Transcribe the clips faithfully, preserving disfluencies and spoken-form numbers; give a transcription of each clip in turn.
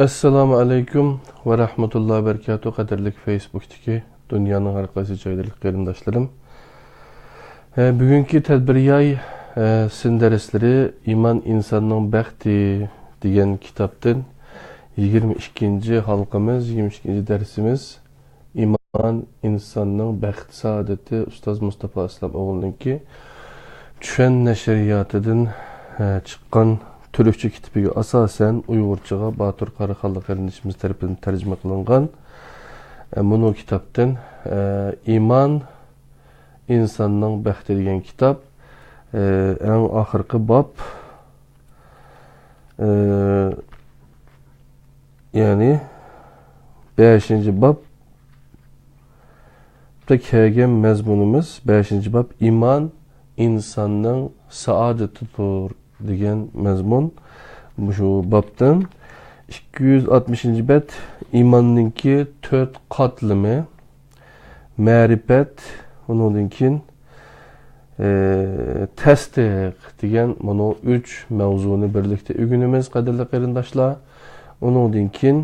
ئەسسالامۇ ئەلەيكۇم ۋە رەھمەتۇللاھى ۋە بەرىكاتۇھ، قەدىرلىك فېيسبۇكتىكى دۇنيانىڭ ھەر قايسى جايلىرىدىكى قېرىنداشلىرىم. ئە، بۈگۈنكى تەدبىرىياي، ئە، سىن دەرسلىرى ئىمان ئىنساننىڭ بەختى دېگەن كىتابتىن يىگىرمە ئىككىنچى ھالقىمىز، يىگىرمە ئىككىنچى دەرسىمىز. ئىمان ئىنساننىڭ بەخت سائادىتى، ئۇستاز مۇستاپا ئىسلام ئوغلىنىڭكى چۈشەن نەشرىياتىدىن، ئە، چىققان تۈركچە كىتىپىگە ئاساسەن ئۇيغۇرچىغا باتۇر قاراخانلىق قېرىندىشىمىز تەرىپىدىن تەرجىمە قىلىنغان، ئە، مۇنۇ كىتابتىن، ئە، ئىمان ئىنساننىڭ بەختى دېگەن كىتاب، ئە، ئەڭ ئاخىرقى باب، ئە، يەنى بەشىنچى بابتا كەلگەن مەزمۇنىمىز، بەشىنچى باب، ئىمان ئىنساننىڭ سائادىتىدۇر دېگەن مەزمۇن. مۇشۇ بابتىن ئىككى يۈز ئاتمىشىنچى بەت، ئىماننىڭكى تۆت قاتلىمى، مەرىپەت، ئۇنىڭدىن كېيىن، ئى، تەستىق دېگەن مۇنۇ ئۈچ مەۋزۇنى بىرلىكتە ئۆگىنىمىز، قەدىرلىك قېرىنداشلار. ئۇنىڭدىن كېيىن،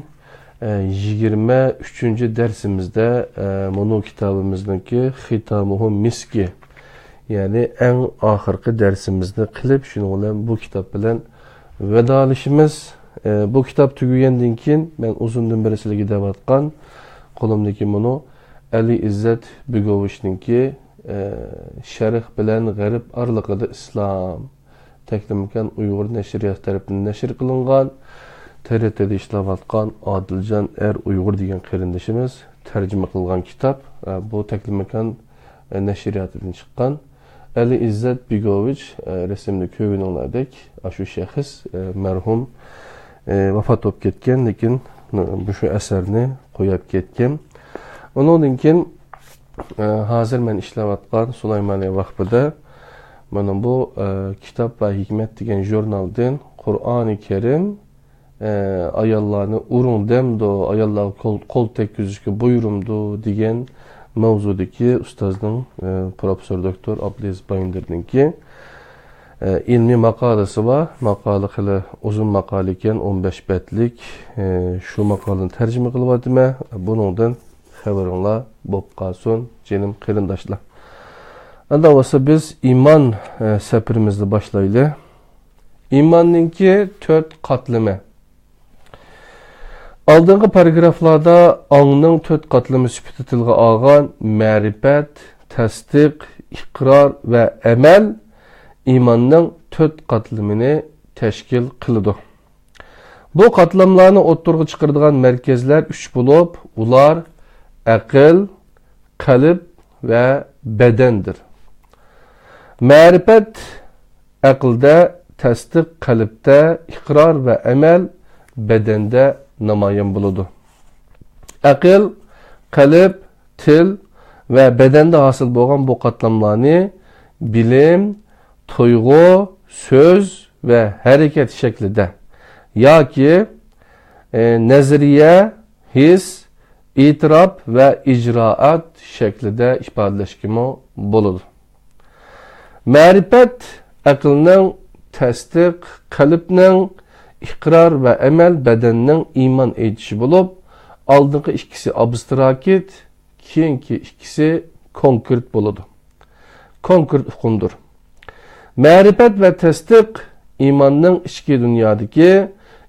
ئى، يىگىرمە ئۈچىنچى دەرسىمىزدە، ئى، مۇنۇ كىتابىمىزنىڭكى ختامه مسك، يەنى ئەڭ ئاخىرقى دەرسىمىزنى قىلىپ، شۇنىڭ بىلەن بۇ كىتاب بىلەن ۋەدالىشىمىز. ئى، بۇ كىتاب تۈگىگەندىن كېيىن، مەن ئۇزۇندىن بېرى سىلەرگە دەۋاتقان قولۇمدىكى مۇنۇ ئەلى ئىززەت بېگوۋىچنىڭكى، ئە، شەرق بىلەن غەرب ئارىلىقىدا ئىسلام، تەكلىماكان ئۇيغۇر نەشرىياتى تەرىپىدىن نەشر قىلىنغان، تىرىتىدا ئىشلەۋاتقان ئادىلجان ئەر ئۇيغۇر دېگەن قېرىندىشىمىز تەرجىمە قىلغان كىتاب. ئە، بۇ تەكلىماكان، ئە، نەشرىياتىدىن چىققان. ئەلى ئىززەت بېگوۋىچ، ئە، رەسىمدە كۆرگىنىڭلاردەك، ئاشۇ شەخس، ئە، مەرھۇم، ئە، ۋاپات بولۇپ كەتكەن، لېكىن، ئە، مۇشۇ ئەسەرنى قويۇپ كەتكەن. ئۇنىڭدىن كېيىن، ئە، ھازىر مەن ئىشلەۋاتقان سۇلايمانىيە ۋەقپىدە مانا بۇ، ئە، كىتاب ۋە ھېكمەت دېگەن ژۇرنالدىن قۇرئانى كەرىم، ئە، ئاياللارنى ئۇرۇڭ دەمدۇ، ئاياللارغا قول، قول تەگكۈزۈشكە بۇيرۇمدۇ دېگەن ماۋزۇدىكى ئۇستازنىڭ، ئە، پروفېسسور دوكتور ئابدۇلئەزىز بايىندىرنىڭكى، ئە، ئىلمىي ماقالىسى بار. ماقالە خېلى ئۇزۇن ماقالە ئىكەن، ئون بەش بەتلىك. ئە، شۇ ماقالىنى تەرجىمە قىلىۋاتىمەن. بۇنىڭدىن خەۋىرىڭلار بولۇپ قالسۇن، جېنىم قېرىنداشلار. ئەندى بولسا بىز ئىمان، ئە، سەپىرىمىزنى باشلايلى. ئىماننىڭكى تۆت قاتلىمى. ئالدىنقى پاراگرافلاردا ئاڭنىڭ تۆت قاتلىمى سۈپىتى تىلغا ئالغان مەرىپەت، تەستىق، ئىقرار ۋە ئەمەل ئىماننىڭ تۆت قاتلىمىنى تەشكىل قىلىدۇ. بۇ قاتلاملارنى ئوتتۇرىغا چىقىرىدىغان مەركەزلەر ئۈچ بولۇپ، ئۇلار ئەقىل، قەلب ۋە بەدەندۇر. مەرىپەت ئەقىلدە، تەستىق قەلبتە، ئىقرار ۋە ئەمەل بەدەندە نامايان بولىدۇ. ئەقىل، قەلب، تىل ۋە بەدەندە ھاسىل بولغان بۇ قاتلاملارنى بىلىم، تۇيغۇ، سۆز ۋە ھەرىكەت شەكلىدە ياكى، ئى، نەزەرىيە، ھېس، ئېتىراپ ۋە ئىجرائات شەكلىدە ئىپادىلەشكىمۇ بولىدۇ. مەرىپەت ئەقىلنىڭ، تەستىق قەلبنىڭ، ئىقرار ۋە ئەمەل بەدەننىڭ ئىمان ئېيتىشى بولۇپ، ئالدىنقى ئىككىسى ئابستراكت، كېيىنكى ئىككىسى كونكرېت بولىدۇ. كونكرېت ئۇقۇمدۇر. مەرىپەت ۋە تەستىق ئىماننىڭ ئىچكى دۇنيادىكى،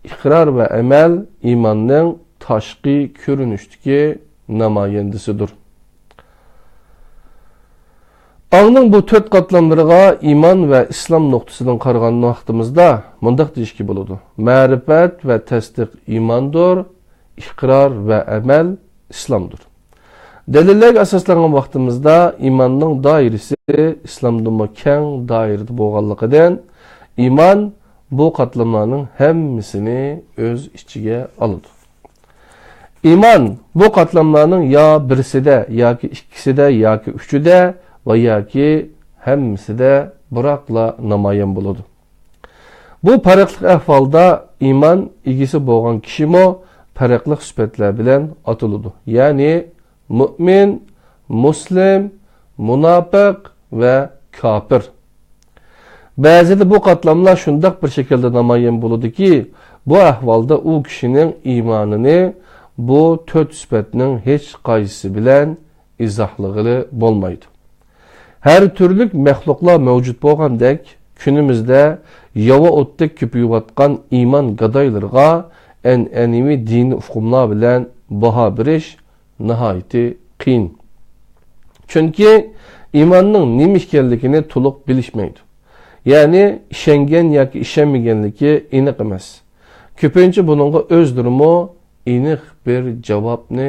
ئىقرار ۋە ئەمەل ئىماننىڭ تاشقى كۆرۈنۈشتىكى نامايەندىسىدۇر. ئاڭنىڭ بۇ تۆت قاتلاملىرىغا ئىمان ۋە ئىسلام نۇقتىسىدىن قارىغان ۋاقتىمىزدا مۇنداق دېيىشكە بولىدۇ: مەرىپەت ۋە تەستىق ئىماندۇر، ئىقرار ۋە ئەمەل ئىسلامدۇر. دەلىللەرگە ئاساسلانغان ۋاقتىمىزدا ئىماننىڭ دائىرىسى ئىسلامدىنمۇ كەڭ دائىرىدە بولغانلىقىدىن، ئىمان بۇ قاتلاملارنىڭ ھەممىسىنى ئۆز ئىچىگە ئالىدۇ. ئىمان بۇ قاتلاملارنىڭ يا بىرسىدە، ياكى ئىككىسىدە، ياكى ئۈچىدە ۋە ياكى ھەممىسىدە بىراقلا نامايان بولىدۇ. بۇ پەرقلىق ئەھۋالدا ئىمان ئىگىسى بولغان كىشىمۇ پەرقلىق سۈپەتلەر بىلەن ئاتىلىدۇ. يەنى مۇئمىن، مۇسلىم، مۇناپىق ۋە كاپىر. بەزىدە بۇ قاتلاملار شۇنداق بىر شەكىلدە نامايان بولىدۇكى، بۇ ئەھۋالدا ئۇ كىشىنىڭ ئىمانىنى بۇ تۆت سۈپەتنىڭ ھېچقايسىسى بىلەن ئىزاھلىغىلى بولمايدۇ. ھەر تۈرلۈك مەخلۇقلار مەۋجۇت بولغاندەك، كۈنىمىزدە ياۋا ئوتتەك كۆپىيىۋاتقان ئىمان گادايلىرىغا ئەنئەنىۋى دىنىي ئۇقۇملار بىلەن باھا بېرىش ناھايىتى قىيىن. چۈنكى ئىماننىڭ نېمە ئىكەنلىكىنى تولۇق بىلىشمەيدۇ. يەنى ئىشەنگەن ياكى ئىشەنمىگەنلىكى ئېنىق ئەمەس. كۆپىنچە بۇنىڭغا ئۆزلىرىمۇ ئېنىق بىر جاۋابنى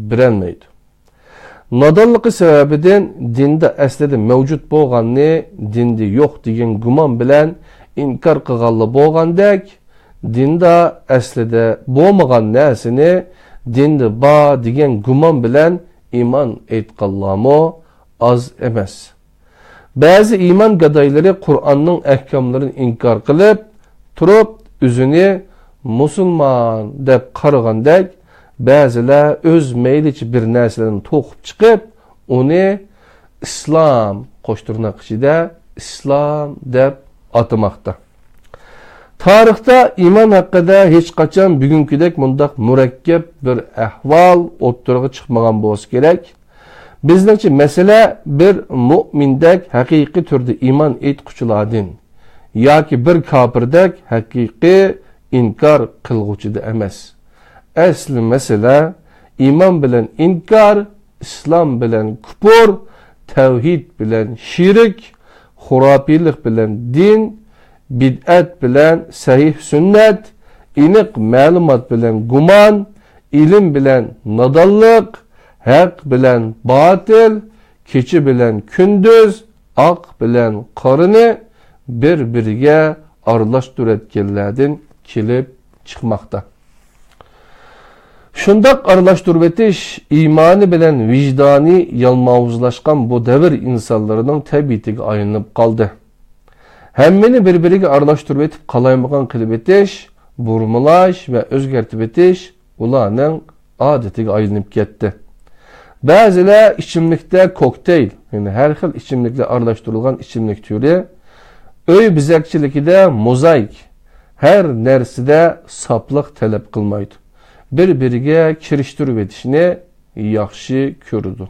بېرەلمەيدۇ. نادانلىقى سەۋەبىدىن دىندا ئەسلىدە مەۋجۇت بولغاننى دىندا يوق دېگەن گۇمان بىلەن ئىنكار قىلغانلا بولغاندەك، دىندا ئەسلىدە بولمىغان نەرسىنى دىندا بار دېگەن گۇمان بىلەن ئىمان ئېيتقانلارمۇ ئاز ئەمەس. بەزى ئىمان گادايلىرى قۇرئاننىڭ ئەھكاملىرىنى ئىنكار قىلىپ تۇرۇپ، ئۆزىنى مۇسۇلمان دەپ قارىغاندەك، بەزىلەر ئۆز مەيلىچە بىر نەرسىلەرنى توقۇپ چىقىپ، ئۇنى ئىسلام، قوش تىرناق ئىچىدە ئىسلام دەپ ئاتىماقتا. تارىختا ئىمان ھەققىدە ھېچقاچان بۈگۈنكىدەك مۇنداق مۇرەككەپ بىر ئەھۋال ئوتتۇرىغا چىقمىغان بولسا كېرەك. بىزنىڭچە مەسىلە بىر مۇئمىندەك ھەقىقىي تۈردە ئىمان ئېيتقۇچىلاردىن ياكى بىر كاپىردەك ھەقىقىي ئىنكار قىلغۇچىدا ئەمەس. ئەسلى مەسىلە ئىمان بىلەن ئىنكار، ئىسلام بىلەن كۇپۇر، تەۋھىد بىلەن شىرك، خۇراپىيلىق بىلەن دىن، بىدئەت بىلەن سەھىھ سۈننەت، ئېنىق مەلۇمات بىلەن گۇمان، ئىلىم بىلەن نادانلىق، ھەق بىلەن باتىل، كېچە بىلەن كۈندۈز، ئاق بىلەن قارىنى بىر-بىرىگە ئارىلاشتۇرۇۋەتكەنلەردىن كېلىپ چىقماقتا. شۇنداق ئارىلاشتۇرۇۋېتىش ئىمانى بىلەن ۋىجدانى يالماۋۇزلاشقان بۇ دەۋر ئىنسانلىرىنىڭ تەبىئىتىگە ئايلىنىپ قالدى. ھەممىنى بىر-بىرىگە ئارىلاشتۇرۇۋېتىپ قالايمىقان قىلىۋېتىش، بۇرمىلاش ۋە ئۆزگەرتىۋېتىش ئۇلارنىڭ ئادىتىگە ئايلىنىپ كەتتى. بەزىلەر ئىچىملىكتە كوكتېيل، يەنى ھەر خىل ئىچىملىكلەر ئارىلاشتۇرۇلغان ئىچىملىك تۈرى، ئۆي بېزەكچىلىكىدە موزايىك، ھەر نەرسىدە ساپلىق تەلەپ قىلمايدۇ. بىر-بىرىگە كىرىشتۈرۈۋېتىشنى ياخشى كۆرىدۇ.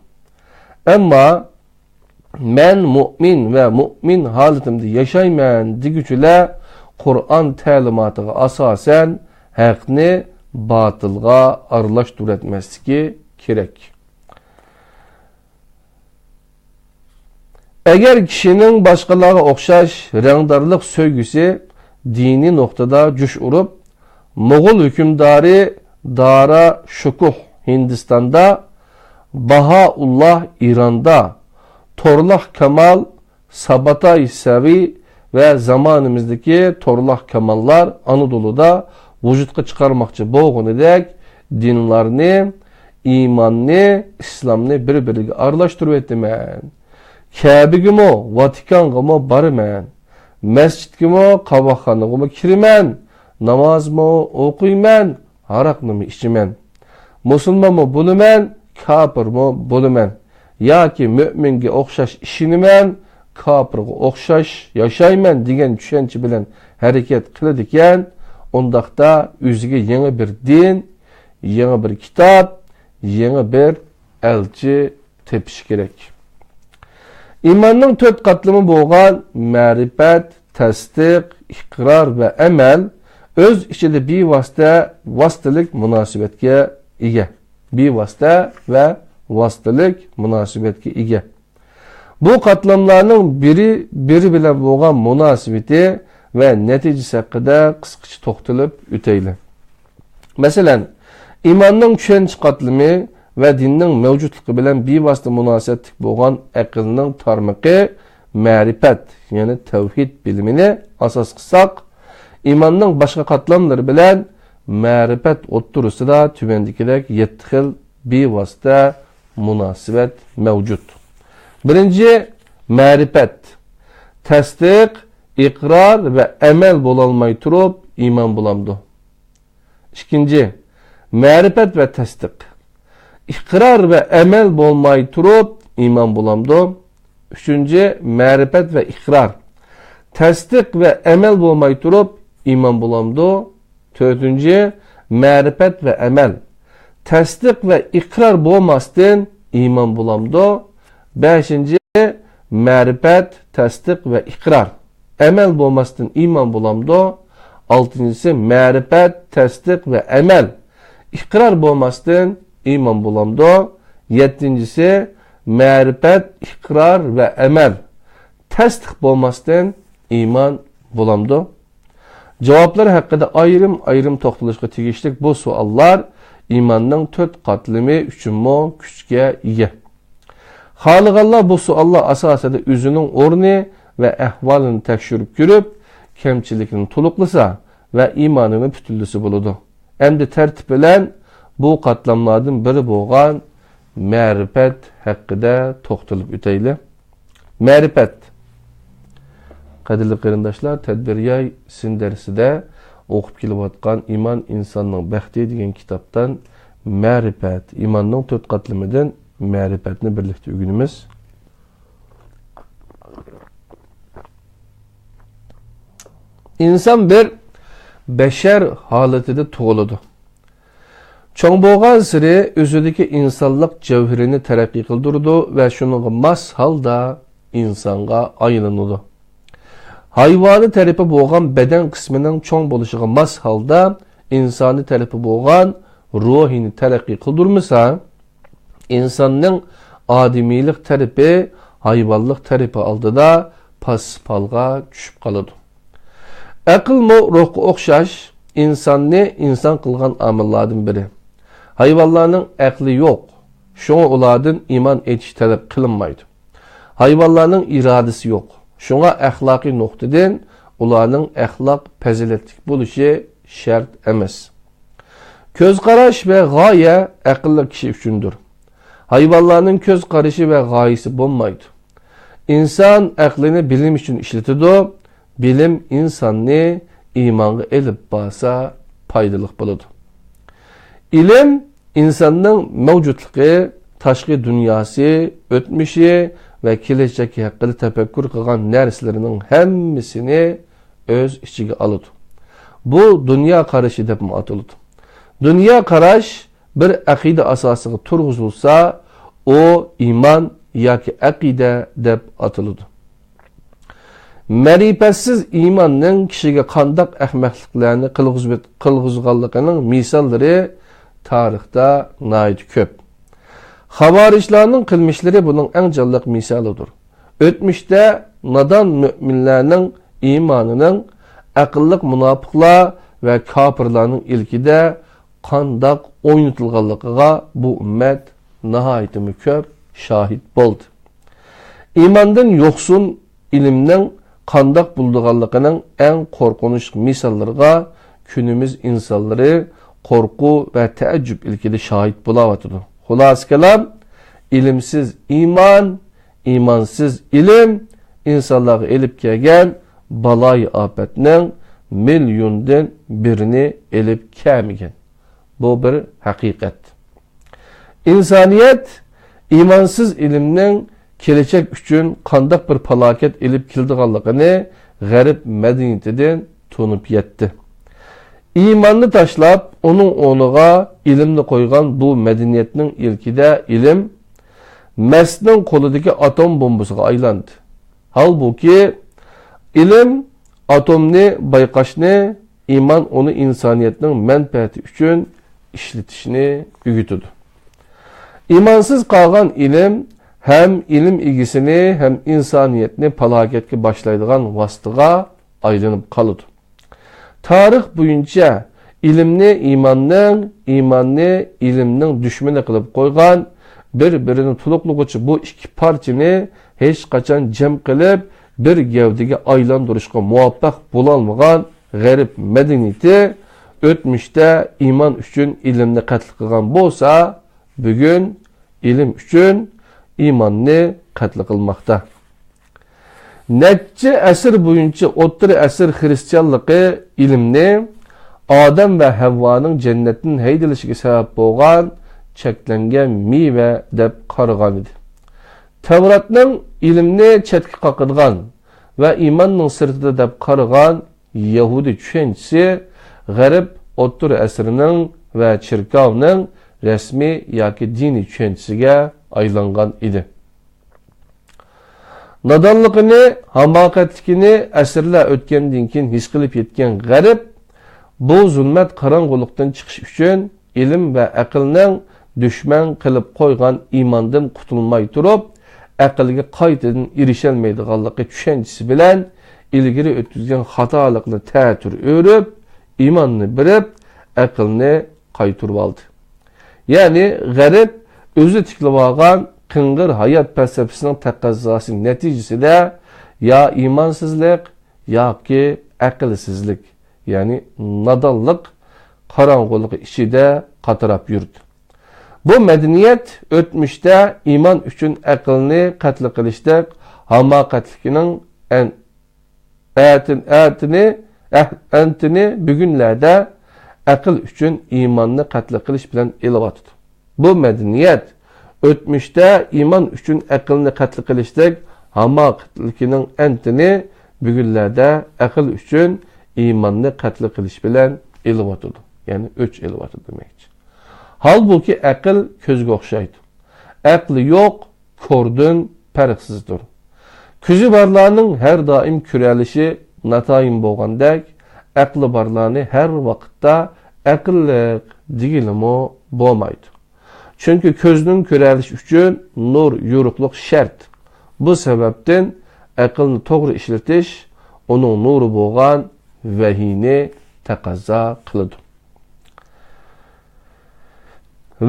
ئەمما مەن مۇئمىن ۋە مۇئمىن ھالىتىمدە ياشايمەن دېگۈچىلەر قۇرئان تەلىماتىغا ئاساسەن ھەقنى باتىلغا ئارىلاشتۇرۇۋەتمەسلىكى كېرەك. ئەگەر كىشىنىڭ باشقىلارغا ئوخشاش رەڭدارلىق سۆيگۈسى دىنىي نۇقتىدا جۇش ئۇرۇپ، موغۇل ھۆكۈمدارى دارا شۇكۇھ ھىندىستاندا، باھائۇللاھ ئىراندا، تورلاق كامال ساباتاي سەۋى ۋە زامانىمىزدىكى تورلاق كاماللار ئانادولۇدا ۋۇجۇدقا چىقارماقچى بولغىنىدەك دىنلارنى، ئىماننى، ئىسلامنى بىر-بىرىگە ئارىلاشتۇرۇۋېتىمەن. كەبىگىمۇ، ۋاتىكانغىمۇ بارىمەن. مەسچىتكىمۇ، قاۋاقخانىغىمۇ كىرىمەن. نامازمۇ ئوقۇيمەن، ھاراقنىمۇ ئىچىمەن. مۇسۇلمانمۇ بولىمەن، كاپىرمۇ بولىمەن. ياكى مۆمىنگە ئوخشاش ئىشىنىمەن، كاپىرغا ئوخشاش ياشايمەن دېگەن چۈشەنچە بىلەن ھەرىكەت قىلىدىكەن، ئۇنداقتا ئۆزىگە يېڭى بىر دىن، يېڭى بىر كىتاب، يېڭى بىر ئەلچى تېپىشى كېرەك. ئىماننىڭ تۆت قاتلىمى بولغان مەرىپەت، تەستىق، ئىقرار ۋە ئەمەل ئۆز ئىچىدە بىۋاسىتە، ۋاسىتىلىك مۇناسىۋەتكە ئىگە. بىۋاسىتە ۋە ۋاسىتىلىك مۇناسىۋەتكە ئىگە. بۇ قاتلاملارنىڭ بىرى، بىرى بىلەن بولغان مۇناسىۋىتى ۋە نەتىجىسى ھەققىدە قىسقىچە توختىلىپ ئۆتەيلى. مەسىلەن، ئىماننىڭ چۈشەنچە قاتلىمى ۋە دىننىڭ مەۋجۇتلۇقى بىلەن بىۋاسىتە مۇناسىۋەتلىك بولغان ئەقىلنىڭ تارمىقى مەرىپەت، يەنى تەۋھىد بىلىمىنى ئاساس قىلساق، ئىماننىڭ باشقا قاتلاملىرى بىلەن مەرىپەت ئوتتۇرىسىدا تۆۋەندىكىدەك يەتتە خىل بىۋاسىتە مۇناسىۋەت مەۋجۇت. بىرىنچى، مەرىپەت. تەستىق، ئىقرار ۋە ئەمەل بولالماي تۇرۇپ ئىمان بولامدۇ؟ ئىككىنچى، مەرىپەت ۋە تەستىق. ئىقرار ۋە ئەمەل بولماي تۇرۇپ ئىمان بولامدۇ؟ ئۈچىنچى، مەرىپەت ۋە ئىقرار. تەستىق ۋە ئەمەل بولماي تۇرۇپ ئىمان بولامدۇ؟ تۆتىنچى، مەرىپەت ۋە ئەمەل. تەستىق ۋە ئىقرار بولماستىن ئىمان بولامدۇ؟ بەشىنچى، مەرىپەت، تەستىق ۋە ئىقرار. ئەمەل بولماستىن ئىمان بولامدۇ؟ ئالتىنچىسى، مەرىپەت، تەستىق ۋە ئەمەل. ئىقرار بولماستىن ئىمان بولامدۇ؟ يەتتىنچىسى، مەرىپەت، ئىقرار ۋە ئەمەل. تەستىق بولماستىن ئىمان بولامدۇ؟ جاۋابلار ھەققىدە ئايرىم-ئايرىم توختىلىشقا تېگىشلىك بۇ سوئاللار ئىماننىڭ تۆت قاتلىمى ئۈچۈنمۇ كۈچكە ئىگە. خالىغانلار بۇ سوئاللار ئاساسىدا ئۆزىنىڭ ئورنى ۋە ئەھۋالىنى تەكشۈرۈپ كۆرۈپ، كەمچىلىكىنى تولۇقلىسا ۋە ئىمانىنى پۈتۈنلىسە بولىدۇ. ئەمدى تەرتىپ بىلەن بۇ قاتلاملاردىن بىرى بولغان مەرىپەت ھەققىدە توختىلىپ ئۆتەيلى. مەرىپەت. قەدىرلىك قېرىنداشلار، تەدبىرىياي سىن دەرسىدە ئوقۇپ كېلىۋاتقان ئىمان ئىنساننىڭ بەختى دېگەن كىتابتىن مەرىپەت، ئىماننىڭ تۆت قاتلىمىدىن مەرىپەتنى بىرلىكتە ئۆگىنىمىز. ئىنسان بىر بەشەر ھالىتىدە تۇغۇلىدۇ. چوڭ بولغانسېرى ئۆزىدىكى ئىنسانلىق جەۋھىرىنى تەرەققىي قىلدۇرىدۇ ۋە شۇنىڭغا ماس ھالدا ئىنسانغا ئايلىنىدۇ. ھايۋانىي تەرىپى بولغان بەدەن قىسمىنىڭ چوڭ بولۇشىغا ماس ھالدا ئىنسانىي تەرىپى بولغان روھىنى تەرەققىي قىلدۇرمىسا، ئىنساننىڭ ئادىمىيلىق تەرىپى ھايۋانلىق تەرىپى ئالدىدا پاسسىپ ھالغا چۈشۈپ قالىدۇ. ئەقىلمۇ روھقا ئوخشاش ئىنساننى ئىنسان قىلغان ئامىللاردىن بىرى. ھايۋانلارنىڭ ئەقلى يوق، شۇڭا ئۇلاردىن ئىمان ئېيتىش تەلەپ قىلىنمايدۇ. ھايۋانلارنىڭ ئىرادىسى يوق، شۇڭا ئەخلاقىي نۇقتىدىن ئۇلارنىڭ ئەخلاق پەزىلەتلىك بولۇشى شەرت ئەمەس. كۆز قاراش ۋە غايە ئەقىللىق كىشى ئۈچۈندۇر. ھايۋانلارنىڭ كۆز قارىشى ۋە غايىسى بولمايدۇ. ئىنسان ئەقلىنى بىلىم ئۈچۈن ئىشلىتىدۇ، بىلىم ئىنساننى ئىمانغا ئېلىپ بارسا پايدىلىق بولىدۇ. ئىلىم ئىنساننىڭ مەۋجۇتلۇقى، تاشقى دۇنياسى، ئۆتمۈشى ۋە كېلەچەكى ھەققىدە تەپەككۇر قىلغان نەرسىلىرىنىڭ ھەممىسىنى ئۆز ئىچىگە ئالىدۇ. بۇ دۇنيا قارىشى دەپمۇ ئاتىلىدۇ. دۇنيا قاراش بىر ئەقىدە ئاساسىغا تۇرغۇزۇلسا، ئۇ ئىمان ياكى ئەقىدە دەپ ئاتىلىدۇ. مەرىپەتسىز ئىماننىڭ كىشىگە قانداق ئەخمەقلىقلارنى قىلغۇزۇپ-، قىلغۇزغانلىقىنىڭ مىساللىرى تارىختا ناھايىتى كۆپ. خاۋارىجلارنىڭ قىلمىشلىرى بۇنىڭ ئەڭ جانلىق مىسالىدۇر. ئۆتمۈشتە نادان مۆمىنلەرنىڭ ئىمانىنىڭ ئەقىللىق مۇناپىقلار ۋە كاپىرلارنىڭ ئىلكىدە قانداق ئوينىتىلغانلىقىغا بۇ ئۈممەت ناھايىتىمۇ كۆپ شاھىت بولدى. ئىماندىن يوقسۇن ئىلىمنىڭ قانداق بولىدىغانلىقىنىڭ ئەڭ قورقۇنچلۇق مىساللىرىغا كۈنىمىز ئىنسانلىرى قورقۇ ۋە تەئەججۈپ ئىلكىدە شاھىت بولاۋاتىدۇ. خۇلاسە كالام، ئىلىمسىز ئىمان، ئىمانسىز ئىلىم ئىنسانلارغا ئېلىپ كەلگەن بالايىئاپەتنىڭ مىليوندىن بىرىنى ئېلىپ كەلمىگەن. بۇ بىر ھەقىقەت. ئىنسانىيەت ئىمانسىز ئىلىمنىڭ كېلەچەك ئۈچۈن قانداق بىر پالاكەت ئېلىپ كېلىدىغانلىقىنى غەرب مەدەنىيىتىدىن تونۇپ يەتتى. ئىماننى تاشلاپ، ئۇنىڭ ئورنىغا ئىلىمنى قويغان بۇ مەدەنىيەتنىڭ ئىلكىدە ئىلىم مەستنىڭ قولىدىكى ئاتوم بومبىسىغا ئايلاندى. ھالبۇكى، ئىلىم ئاتومنى بايقاشنى، ئىمان ئۇنى ئىنسانىيەتنىڭ مەنپەئەتى ئۈچۈن ئىشلىتىشنى ئۆگىتىدۇ. ئىمانسىز قالغان ئىلىم ھەم ئىلىم ئىگىسىنى، ھەم ئىنسانىيەتنى پالاكەتكە باشلايدىغان ۋاسىتىغا ئايلىنىپ قالىدۇ. تارىخ بويىچە ئىلىمنى ئىماننىڭ، ئىماننى ئىلىمنىڭ دۈشمىنى قىلىپ قويغان، بىر-بىرىنى تولۇقلىغۇچى بۇ ئىككى پارچىنى ھېچقاچان جەم قىلىپ، بىر گەۋدىگە ئايلاندۇرۇشقا مۇۋەپپەق بولالمىغان غەرب مەدەنىيىتى ئۆتمۈشتە ئىمان ئۈچۈن ئىلىمنى قەتل قىلغان بولسا، بۈگۈن ئىلىم ئۈچۈن ئىماننى قەتل قىلماقتا. نەچچە ئەسىر بويىچە ئوتتۇرا ئەسىر خىرىستىيانلىقى ئىلىمنى ئادەم ۋە ھەۋۋانىڭ جەننەتتىن ھەيدىلىشىگە سەۋەب بولغان چەكلەنگەن مېۋە دەپ قارىغانىدى. تەۋراتنىڭ ئىلىمنى چەتكە قاقىدىغان ۋە ئىماننىڭ سىرتىدا دەپ قارىغان يەھۇدىي چۈشەنچىسى غەرب ئوتتۇرا ئەسىرنىڭ ۋە چېركاۋنىڭ رەسمىي ياكى دىنىي چۈشەنچىسىگە ئايلانغان ئىدى. نادانلىقىنى، ھاماقەتلىكىنى ئەسىرلەر ئۆتكەندىن كېيىن ھېس قىلىپ يەتكەن غەرب بۇ زۇلمەت قاراڭغۇلۇقتىن چىقىش ئۈچۈن ئىلىم ۋە ئەقىلنىڭ دۈشمەن قىلىپ قويغان ئىماندىن قۇتۇلماي تۇرۇپ، ئەقىلگە قايتىدىن ئېرىشەلمەيدىغانلىقى چۈشەنچىسى بىلەن ئىلگىرى ئۆتكۈزگەن خاتالىقنى تەتۈر ئۆرۈپ، ئىماننى بېرىپ، ئەقىلنى قايتۇرۇۋالدى. يەنى غەرب ئۆزى تىكلىۋالغان قىڭغىر ھايات پەلسەپىسىنىڭ تەقەززاسى نەتىجىسىدە يا ئىمانسىزلىق، ياكى ئەقىلسىزلىك، يەنى نادانلىق قاراڭغۇلۇقى ئىچىدە قاتراپ يۈردى. بۇ مەدەنىيەت ئۆتمۈشتە ئىمان ئۈچۈن ئەقىلنى قەتل قىلىشتەك ھاماقەتلىكىنىڭ ئەن-، ئەتىن-، ئەتىنى، ئەھ-، ئەنتىنى بۈگۈنلەردە ئەقىل ئۈچۈن ئىماننى قەتل قىلىش بىلەن ئېلىۋاتىدۇ. بۇ مەدەنىيەت ئۆتمۈشتە ئىمان ئۈچۈن ئەقىلنى قەتل قىلىشتەك ھاماقەتلىكىنىڭ ئەنتىنى بۈگۈنلەردە ئەقىل ئۈچۈن ئىماننى قەتل قىلىش بىلەن ئېلىۋاتىدۇ. يەنى ئۆچ ئېلىۋاتىدۇ دېمەكچى. ھالبۇكى، ئەقىل كۆزگە ئوخشايدۇ. ئەقلى يوق كوردىن پەرقسىزدۇر. كۆزى بارلارنىڭ ھەر دائىم كۆرەلىشى ناتايىن بولغاندەك، ئەقلى بارلارنى ھەر ۋاقىتتا ئەقىللىق دېگىلىمۇ بولمايدۇ. چۈنكى كۆزنىڭ كۆرەلىشى ئۈچۈن نۇر، يورۇقلۇق شەرت. بۇ سەۋەبتىن ئەقىلنى توغرا ئىشلىتىش ئۇنىڭ نۇرى بولغان ۋەھىينى تەقەززا قىلىدۇ.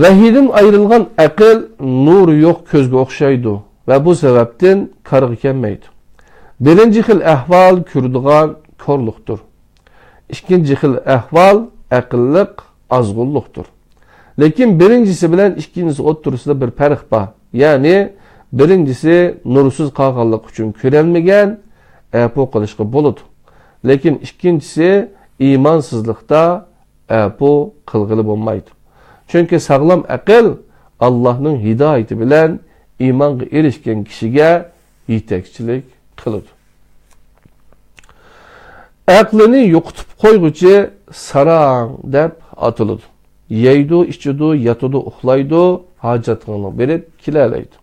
ۋەھىيدىن ئايرىلغان ئەقىل نۇرى يوق كۆزگە ئوخشايدۇ ۋە بۇ سەۋەبتىن كارغا كەلمەيدۇ. بىرىنچى خىل ئەھۋال كۆرىدىغان كورلۇقتۇر. ئىككىنچى خىل ئەھۋال ئەقىللىق ئازغۇنلۇقتۇر. لېكىن بىرىنچىسى بىلەن ئىككىنچىسى ئوتتۇرىسىدا بىر پەرق بار. يەنى بىرىنچىسى نۇرسىز قالغانلىقى ئۈچۈن كۆرەلمىگەن، ئەپۇ قىلىشقا بولىدۇ. لېكىن ئىككىنچىسى ئىمانسىزلىقتا ئەپۇ قىلغىلى بولمايدۇ. چۈنكى ساغلام ئەقىل ئاللاھنىڭ ھىدايىتى بىلەن ئىمانغا ئېرىشكەن كىشىگە يېتەكچىلىك قىلىدۇ. ئەقلىنى يوقىتىپ قويغۇچى ساراڭ دەپ ئاتىلىدۇ. يەيدۇ، ئىچىدۇ، ياتىدۇ، ئۇخلايدۇ، ھاجەتخانىغا بېرىپ كېلەلەيدۇ.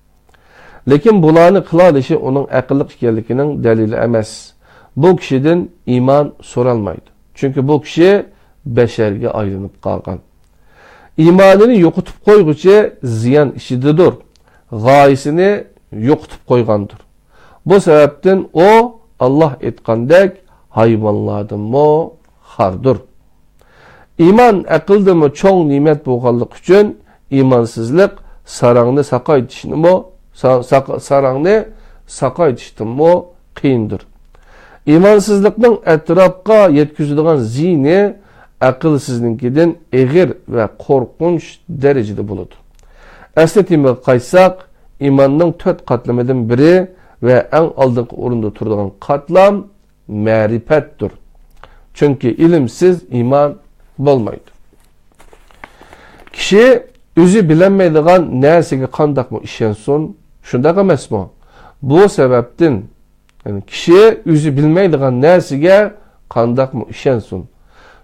لېكىن بۇلارنى قىلالىشى ئۇنىڭ ئەقىللىق ئىكەنلىكىنىڭ دەلىلى ئەمەس. بۇ كىشىدىن ئىمان سورالمايدۇ. چۈنكى بۇ كىشى بەشەرگە ئايلىنىپ قالغان. ئىمانىنى يوقىتىپ قويغۇچى زىيان ئىچىدىدۇر. غايىسىنى يوقىتىپ قويغاندۇر. بۇ سەۋەبتىن ئۇ، ئاللاھ ئېيتقاندەك، ھايۋانلاردىنمۇ خاردۇر. ئىمان ئەقىلدىنمۇ چوڭ نېمەت بولغانلىقى ئۈچۈن، ئىمانسىزلىق ساراڭنى ساقايتىشنىمۇ، سا-، ساق-، ساراڭنى ساقايتىشتىنمۇ قىيىندۇر. ئىمانسىزلىقنىڭ ئەتراپقا يەتكۈزىدىغان زىيىنى ئەقىلسىزنىڭكىدىن ئېغىر ۋە قورقۇنچ دەرىجىدە بولىدۇ. ئەسلى تېمىغا قايتساق، ئىماننىڭ تۆت قاتلىمىدىن بىرى ۋە ئەڭ ئالدىنقى ئورۇندا تۇرىدىغان قاتلام مەرىپەتتۇر. چۈنكى ئىلىمسىز ئىمان بولمايدۇ. كىشى ئۆزى بىلەلمەيدىغان نەرسىگە قانداقمۇ ئىشەنسۇن؟ شۇنداق ئەمەسمۇ؟ بۇ سەۋەبتىن، يەنى كىشى ئۆزى بىلمەيدىغان نەرسىگە قانداقمۇ ئىشەنسۇن؟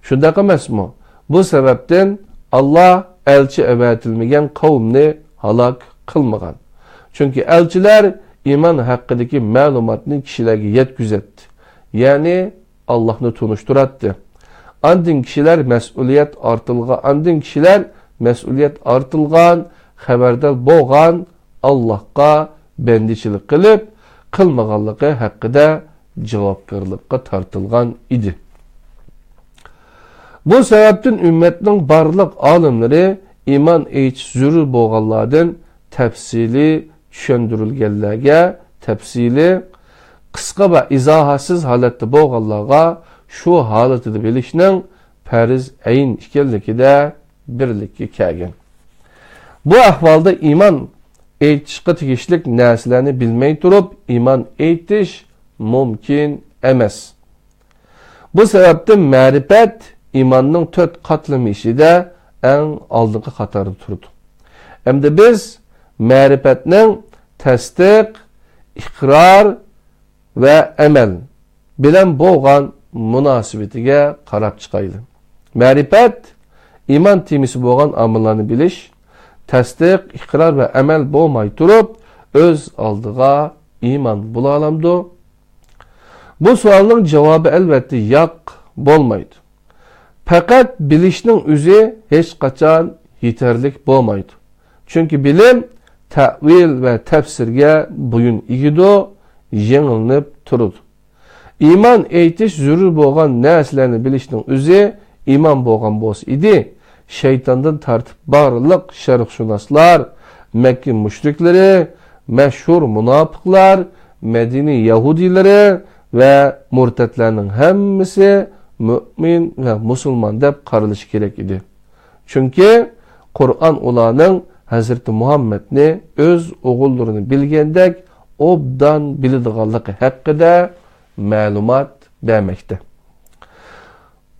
شۇنداق ئەمەسمۇ؟ بۇ سەۋەبتىن ئاللاھ ئەلچى ئەۋەتىلمىگەن قەۋمنى ھالاك قىلمىغان. چۈنكى ئەلچىلەر ئىمان ھەققىدىكى مەلۇماتنى كىشىلەرگە يەتكۈزەتتى. يەنى ئاللاھنى تونۇشتۇراتتى. ئاندىن كىشىلەر مەسئۇلىيەت ئارتىلغان، ئاندىن كىشىلەر مەسئۇلىيەت ئارتىلغان، خەۋەردار بولغان، ئاللاھقا بەندىچىلىك قىلىپ، قىلمىغانلىقى ھەققىدە جاۋابكارلىققا تارتىلغان ئىدى. بۇ سەۋەبتىن ئۈممەتنىڭ بارلىق ئالىملىرى ئىمان ئېيتىش زۆرۈر بولغانلاردىن تەپسىلىي چۈشەندۈرۈلگەنلەرگە تەپسىلىي، قىسقا ۋە ئىزاھاتسىز ھالەتتە بولغانلارغا شۇ ھالىتىدە بىلىشنىڭ پەرز ئەين ئىكەنلىكىدە بىرلىككە كەلگەن. بۇ ئەھۋالدا ئىمان ئېيتىشقا تېگىشلىك نەرسىلەرنى بىلمەي تۇرۇپ ئىمان ئېيتىش مۇمكىن ئەمەس. بۇ سەۋەبتىن مەرىپەت ئىماننىڭ تۆت قاتلىمى ئىچىدە ئەڭ ئالدىنقى قاتاردا تۇرىدۇ. ئەمدى بىز مەرىپەتنىڭ تەستىق، ئىقرار ۋە ئەمەل بىلەن بولغان مۇناسىۋىتىگە قاراپ چىقايلى. مەرىپەت، ئىمان تېمىسى بولغان ئامىللارنى بىلىش، تەستىق، ئىقرار ۋە ئەمەل بولماي تۇرۇپ، ئۆز ئالدىغا ئىمان بولالامدۇ؟ بۇ سوئالنىڭ جاۋابى ئەلۋەتتە ياق، بولمايدۇ. پەقەت بىلىشنىڭ ئۆزى ھېچقاچان يېتەرلىك بولمايدۇ. چۈنكى بىلىم تەئۋىل ۋە تەپسىرگە بويۇن ئېگىدۇ، يېڭىلىنىپ تۇرىدۇ. ئىمان ئېيتىش زۆرۈر بولغان نەرسىلەرنى بىلىشنىڭ ئۆزى ئىمان بولغان بولسا ئىدى، شەيتاندىن تارتىپ بارلىق شەرقشۇناسلار، مەككە مۇشرىكلىرى، مەشھۇر مۇناپىقلار، مەدىنە يەھۇدىيلىرى ۋە مۇرتەتلەرنىڭ ھەممىسى مۆمىن ۋە مۇسۇلمان دەپ قارىلىشى كېرەك ئىدى. چۈنكى قۇرئان ئۇلارنىڭ ھەزرىتى مۇھەممەدنى ئۆز ئوغۇللىرىنى بىلگەندەك ئوبدان بىلىدىغانلىقى ھەققىدە مەلۇمات بەرمەكتە.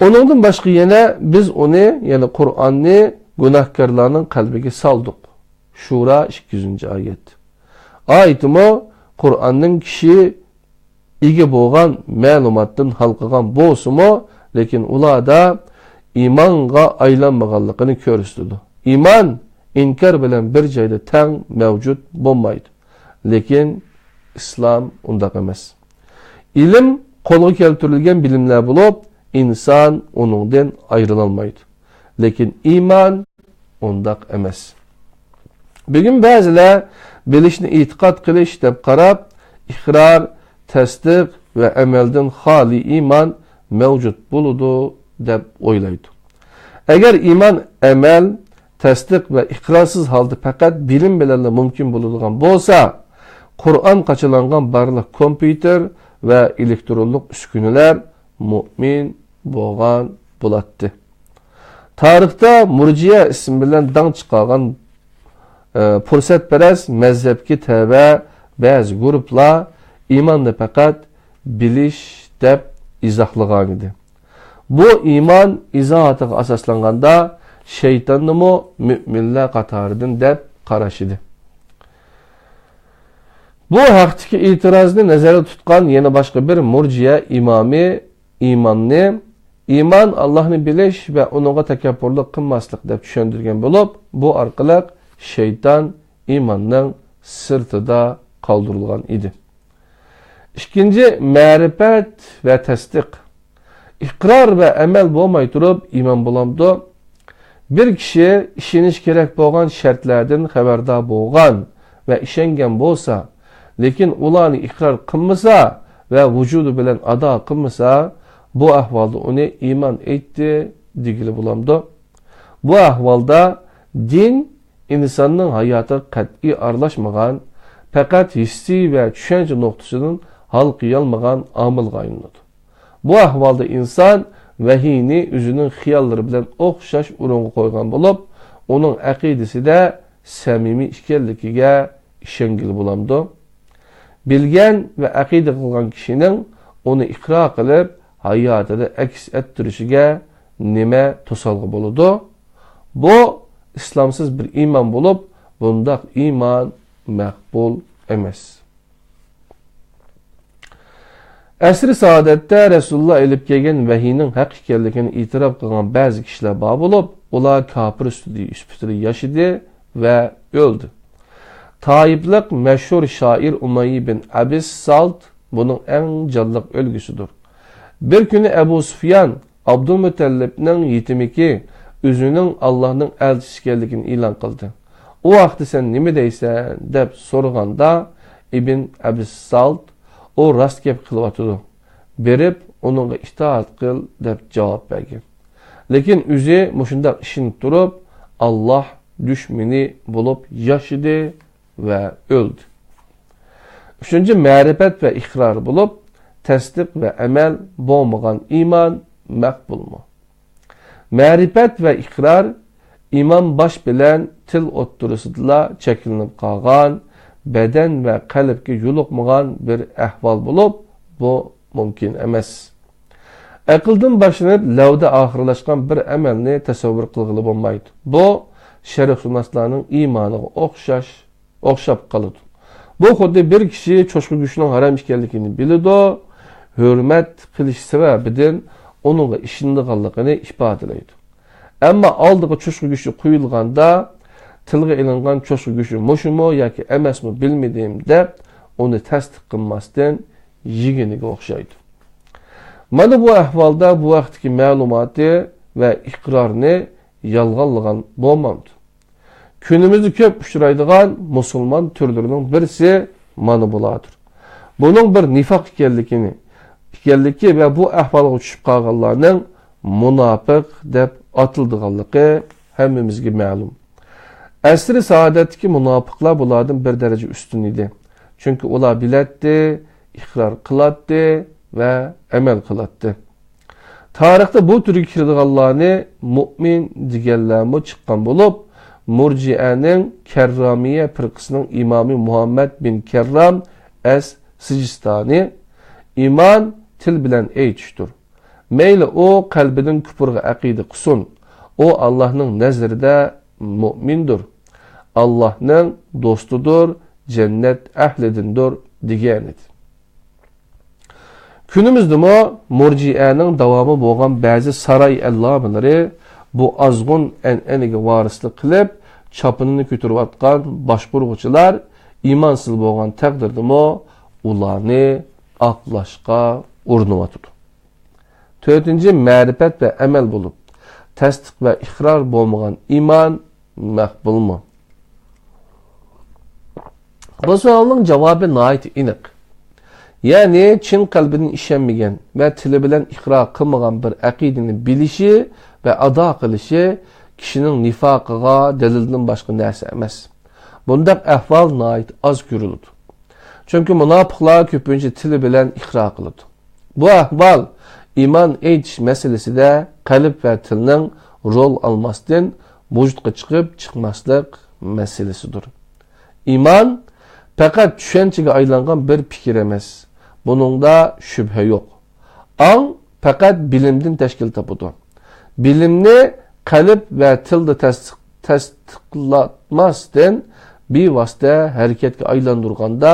ئۇنىڭدىن باشقا يەنە بىز ئۇنى، يەنى قۇرئاننى گۇناھكارلارنىڭ قەلبىگە سالدۇق. شۇرا ئىككى يۈزىنچى ئايەت. ئايىتىمۇ قۇرئاننىڭ كىشى ئىگە بولغان مەلۇماتتىن ھالقىغان بولسىمۇ، لېكىن ئۇلاردا ئىمانغا ئايلانمىغانلىقىنى كۆرسىتىدۇ. ئىمان ئىنكار بىلەن بىر جايدا تەڭ مەۋجۇت بولمايدۇ. لېكىن ئىسلام ئۇنداق ئەمەس. ئىلىم قولغا كەلتۈرۈلگەن بىلىملەر بولۇپ، ئىنسان ئۇنىڭدىن ئايرىلالمايدۇ. لېكىن ئىمان ئۇنداق ئەمەس. بۈگۈن بەزىلەر بىلىشنى ئېتىقاد قىلىش دەپ قاراپ، ئىقرار، تەستىق ۋە ئەمەلدىن خالىي ئىمان مەۋجۇت بولىدۇ دەپ ئويلايدۇ. ئەگەر ئىمان ئەمەل، تەستىق ۋە ئىقرارسىز ھالدا پەقەت بىلىم بىلەنلا مۇمكىن بولىدىغان بولسا، قۇرئان قاچىلانغان بارلىق كومپيۇتېر ۋە ئېلېكترونلۇق ئۈسكۈنىلەر مۇئمىن بولغان بولاتتى. تارىختا مۇرجىئە ئىسمى بىلەن داڭ چىقارغان، ئە، پۇرسەتپەرەس مەزھەپكە تەۋە بەزى گۇرۇپلار ئىماننى پەقەت بىلىش دەپ ئىزاھلىغانىدى. بۇ ئىمان ئىزاھاتىغا ئاساسلانغاندا، شەيتاننىمۇ مۆمىنلەر قاتارىدىن دەپ قاراشىدى. بۇ ھەقتىكى ئېتىرازنى نەزەردە تۇتقان يەنە باشقا بىر مۇرجىئە ئىمامى ئىمامنى ئىمان ئاللاھنى بىلىش ۋە ئۇنىڭغا تەكەببۇرلۇق قىلماسلىق دەپ چۈشەندۈرگەن بولۇپ، بۇ ئارقىلىق شەيتان ئىماننىڭ سىرتىدا قالدۇرۇلغان ئىدى. ئىككىنچى، مەرىپەت ۋە تەستىق. ئىقرار ۋە ئەمەل بولماي تۇرۇپ ئىمان بولامدۇ؟ بىر كىشى ئىشىنىش كېرەك بولغان شەرتلەردىن خەۋەردار بولغان ۋە ئىشەنگەن بولسا، لېكىن ئۇلارنى ئىقرار قىلمىسا ۋە ۋۇجۇدى بىلەن ئادا قىلمىسا، بۇ ئەھۋالدا ئۇنى ئىمان ئېيتتى دېگىلى بولامدۇ؟ بۇ ئەھۋالدا دىن ئىنساننىڭ ھاياتىغا قەتئىي ئارىلاشمىغان، پەقەت ھېسسىي ۋە چۈشەنچە نۇقتىسىدىن ھالقىيالمىغان ئامىلغا ئايلىنىدۇ. بۇ ئەھۋالدا ئىنسان ۋەھىينى ئۆزىنىڭ خىياللىرى بىلەن ئوخشاش ئورۇنغا قويغان بولۇپ، ئۇنىڭ ئەقىدىسىدە سەمىمىي ئىكەنلىكىگە ئىشەنگىلى بولامدۇ؟ بىلگەن ۋە ئەقىدە قىلغان كىشىنىڭ ئۇنى ئىقرار قىلىپ، ھاياتىدا ئەكس ئەتتۈرۈشىگە نېمە توسالغۇ بولىدۇ؟ بۇ ئىسلامسىز بىر ئىمان بولۇپ، بۇنداق ئىمان مەقبۇل ئەمەس. ئەسرى سائادەتتە رەسۇلۇللا ئېلىپ كەلگەن ۋەھىينىڭ ھەق ئىكەنلىكىنى ئېتىراپ قىلغان بەزى كىشىلەر بار بولۇپ، ئۇلار كاپىر سۈپىتىدە ياشىدى ۋە ئۆلدى. تائىپلىق مەشھۇر شائىر ئۇمەييە بىن ئەبىس سالت بۇنىڭ ئەڭ جانلىق ئۈلگىسىدۇر. بىر كۈنى ئەبۇ سۇفيان ئابدۇلمۇتەللىپنىڭ يېتىمىكى ئۆزىنىڭ ئاللاھنىڭ ئەلچىسى ئىكەنلىكىنى ئېلان قىلدى. ئۇ ھەقتە سەن نېمە دەيسەن؟ دەپ سورىغاندا، ئىبن ئەبىس سالت، ئۇ راست گەپ قىلىۋاتىدۇ. بېرىپ ئۇنىڭغا ئىتائەت قىل، دەپ جاۋاب بەرگەن. لېكىن ئۆزى مۇشۇنداق ئىشىنىپ تۇرۇپ، ئاللاھ دۈشمىنى بولۇپ ياشىدى ۋە ئۆلدى. ئۈچىنچى، مەرىپەت ۋە ئىقرار بولۇپ، تەستىق ۋە ئەمەل بولمىغان ئىمان مەقبۇلمۇ؟ مەرىپەت ۋە ئىقرار ئىمان باش بىلەن تىل ئوتتۇرىسىدىلا چەكلىنىپ قالغان، بەدەن ۋە قەلبكە يولۇقمىغان بىر ئەھۋال بولۇپ، بۇ مۇمكىن ئەمەس. ئەقىلدىن باشلىنىپ لەۋدە ئاخىرلاشقان بىر ئەمەلنى تەسەۋۋۇر قىلغىلى بولمايدۇ. بۇ شەرقشۇناسلارنىڭ ئىمانىغا ئوخشاش، ئوخشاپ قالىدۇ. بۇ خۇددى بىر كىشى چوشقا گۆشىنىڭ ھارام ئىكەنلىكىنى بىلىدۇ، ھۆرمەت قىلىش سەۋەبىدىن ئۇنىڭغا ئىشىنىدىغانلىقىنى ئىپادىلەيدۇ. ئەمما ئالدىغا چوشقا گۆشى قويۇلغاندا، تىلغا ئېلىنغان چوشقا گۆشى مۇشۇمۇ ياكى ئەمەسمۇ بىلمىدىم دەپ، ئۇنى تەستىق قىلماستىن يېگىنىگە ئوخشايدۇ. مانا بۇ ئەھۋالدا بۇ ھەقتىكى مەلۇماتى ۋە ئىقرارنى يالغانلىغان بولمامدۇ؟ كۈنىمىزدە كۆپ ئۇچرايدىغان مۇسۇلمان تۈرلىرىنىڭ بىرسى مانا بۇلاردۇر. بۇنىڭ بىر نىفاق ئىكەنلىكىنى، ئىكەنلىكى ۋە بۇ ئەھۋالغا چۈشۈپ قالغانلارنىڭ مۇناپىق دەپ ئاتىلىدىغانلىقى ھەممىمىزگە مەلۇم. ئەسرى سائادەتتىكى مۇناپىقلار بۇلاردىن بىر دەرىجە ئۈستۈن ئىدى. چۈنكى ئۇلار بىلەتتى، ئىقرار قىلاتتى ۋە ئەمەل قىلاتتى. تارىختا بۇ تۈرگە كىرىدىغانلارنى مۇئمىن دېگەنلەرمۇ چىققان بولۇپ، مۇرجىئەنىڭ كەررامىيە پىرقىسىنىڭ ئىمامى مۇھەممەد بىن كەررام ئەس سىجىستانى، ئىمان تىل بىلەن ئېيتىشتۇر. مەيلى ئۇ قەلبىدىن كۇپۇرغا ئەقىدە قىلسۇن، ئۇ ئاللاھنىڭ نەزىرىدە مۇئمىندۇر، ئاللاھنىڭ دوستىدۇر، جەننەت ئەھلىدىندۇر، دېگەنىدى. كۈنىمىزدىمۇ مۇرجىئەنىڭ داۋامى بولغان بەزى ساراي ئەللامىلىرى بۇ ئازغۇن ئەنئەنىگە ۋارىسلىق قىلىپ، چاپىنىنى كۆتۈرۈۋاتقان باشقۇرغۇچىلار ئىمانسىز بولغان تەقدىردىمۇ ئۇلارنى ئاقلاشقا ئۇرۇنۇۋاتىدۇ. تۆتىنچى، مەرىپەت ۋە ئەمەل بولۇپ، تەستىق ۋە ئىقرار بولمىغان ئىمان مەقبۇلمۇ؟ بۇ سوئالنىڭ جاۋابى ناھايىتى ئېنىق. يەنى چىن قەلبىدىن ئىشەنمىگەن ۋە تىلى بىلەن ئىقرار قىلمىغان بىر ئەقىدىنى بىلىشى ۋە ئادا قىلىشى كىشىنىڭ نىفاقىغا دەلىلدىن باشقا نەرسە ئەمەس. بۇنداق ئەھۋال ناھايىتى ئاز كۆرۈلىدۇ. چۈنكى مۇناپىقلار كۆپىنچە تىلى بىلەن ئىقرار قىلىدۇ. بۇ ئەھۋال ئىمان ئېيتىش مەسىلىسىدە قەلب ۋە تىلنىڭ رول ئالماستىن ۋۇجۇدقا چىقىپ چىقماسلىق مەسىلىسىدۇر. ئىمان پەقەت چۈشەنچىگە ئايلانغان بىر پىكىر ئەمەس. بۇنىڭدا شۈبھە يوق. ئاڭ پەقەت بىلىمدىن تەشكىل تاپىدۇ. بىلىمنى قەلب ۋە تىلدا تەستىق-، تەستىقلاتماستىن، بىۋاسىتە ھەرىكەتكە ئايلاندۇرغاندا،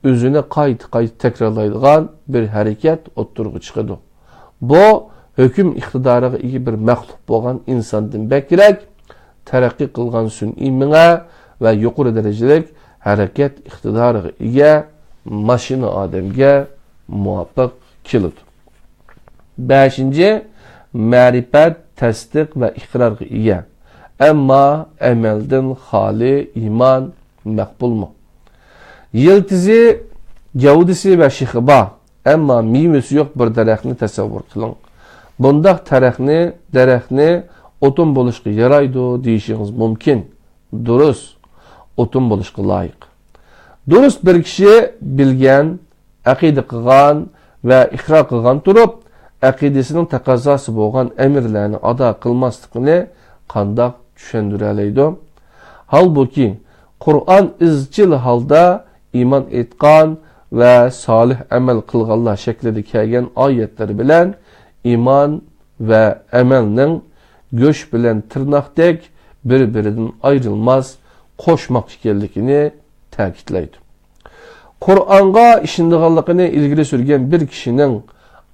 ئۆزىنى قايتا-قايتا تەكرارلايدىغان بىر ھەرىكەت ئوتتۇرىغا چىقىدۇ. بۇ ھۆكۈم ئىقتىدارىغا ئىگە بىر مەخلۇق بولغان ئىنساندىن بەكرەك تەرەققىي قىلغان سۈنئىي مېڭە ۋە يۇقىرى دەرىجىلىك ھەرىكەت ئىقتىدارىغا ئىگە ماشىنا ئادەمگە مۇۋاپىق كېلىدۇ. بەشىنچى، مەرىپەت، تەستىق ۋە ئىقرارغا ئىگە، ئەمما ئەمەلدىن خالىي ئىمان مەقبۇلمۇ؟ يىلتىزى، گەۋدىسى ۋە شېخى بار، ئەمما مېۋىسى يوق بىر دەرەخنى تەسەۋۋۇر قىلىڭ. بۇنداق تەرەخنى، دەرەخنى ئوتۇن بولۇشقا يارايدۇ دېيىشىڭىز مۇمكىن. دۇرۇس، ئوتۇن بولۇشقا لايىق. دۇرۇس، بىر كىشى بىلگەن، ئەقىدە قىلغان ۋە ئىقرار قىلغان تۇرۇپ، ئەقىدىسىنىڭ تەقەززاسى بولغان ئەمىرلەرنى ئادا قىلماسلىقىنى قانداق چۈشەندۈرەلەيدۇ؟ ھالبۇكى، قۇرئان ئىزچىل ھالدا ئىمان ئېيتقان ۋە سالىھ ئەمەل قىلغانلار شەكلىدە كەلگەن ئايەتلەر بىلەن ئىمان ۋە ئەمەلنىڭ گۆش بىلەن تىرناقتەك بىر-بىرىدىن ئايرىلماس قوشماق ئىكەنلىكىنى تەكىتلەيدۇ. قۇرئانغا ئىشىنىدىغانلىقىنى ئىلگىرى سۈرگەن بىر كىشىنىڭ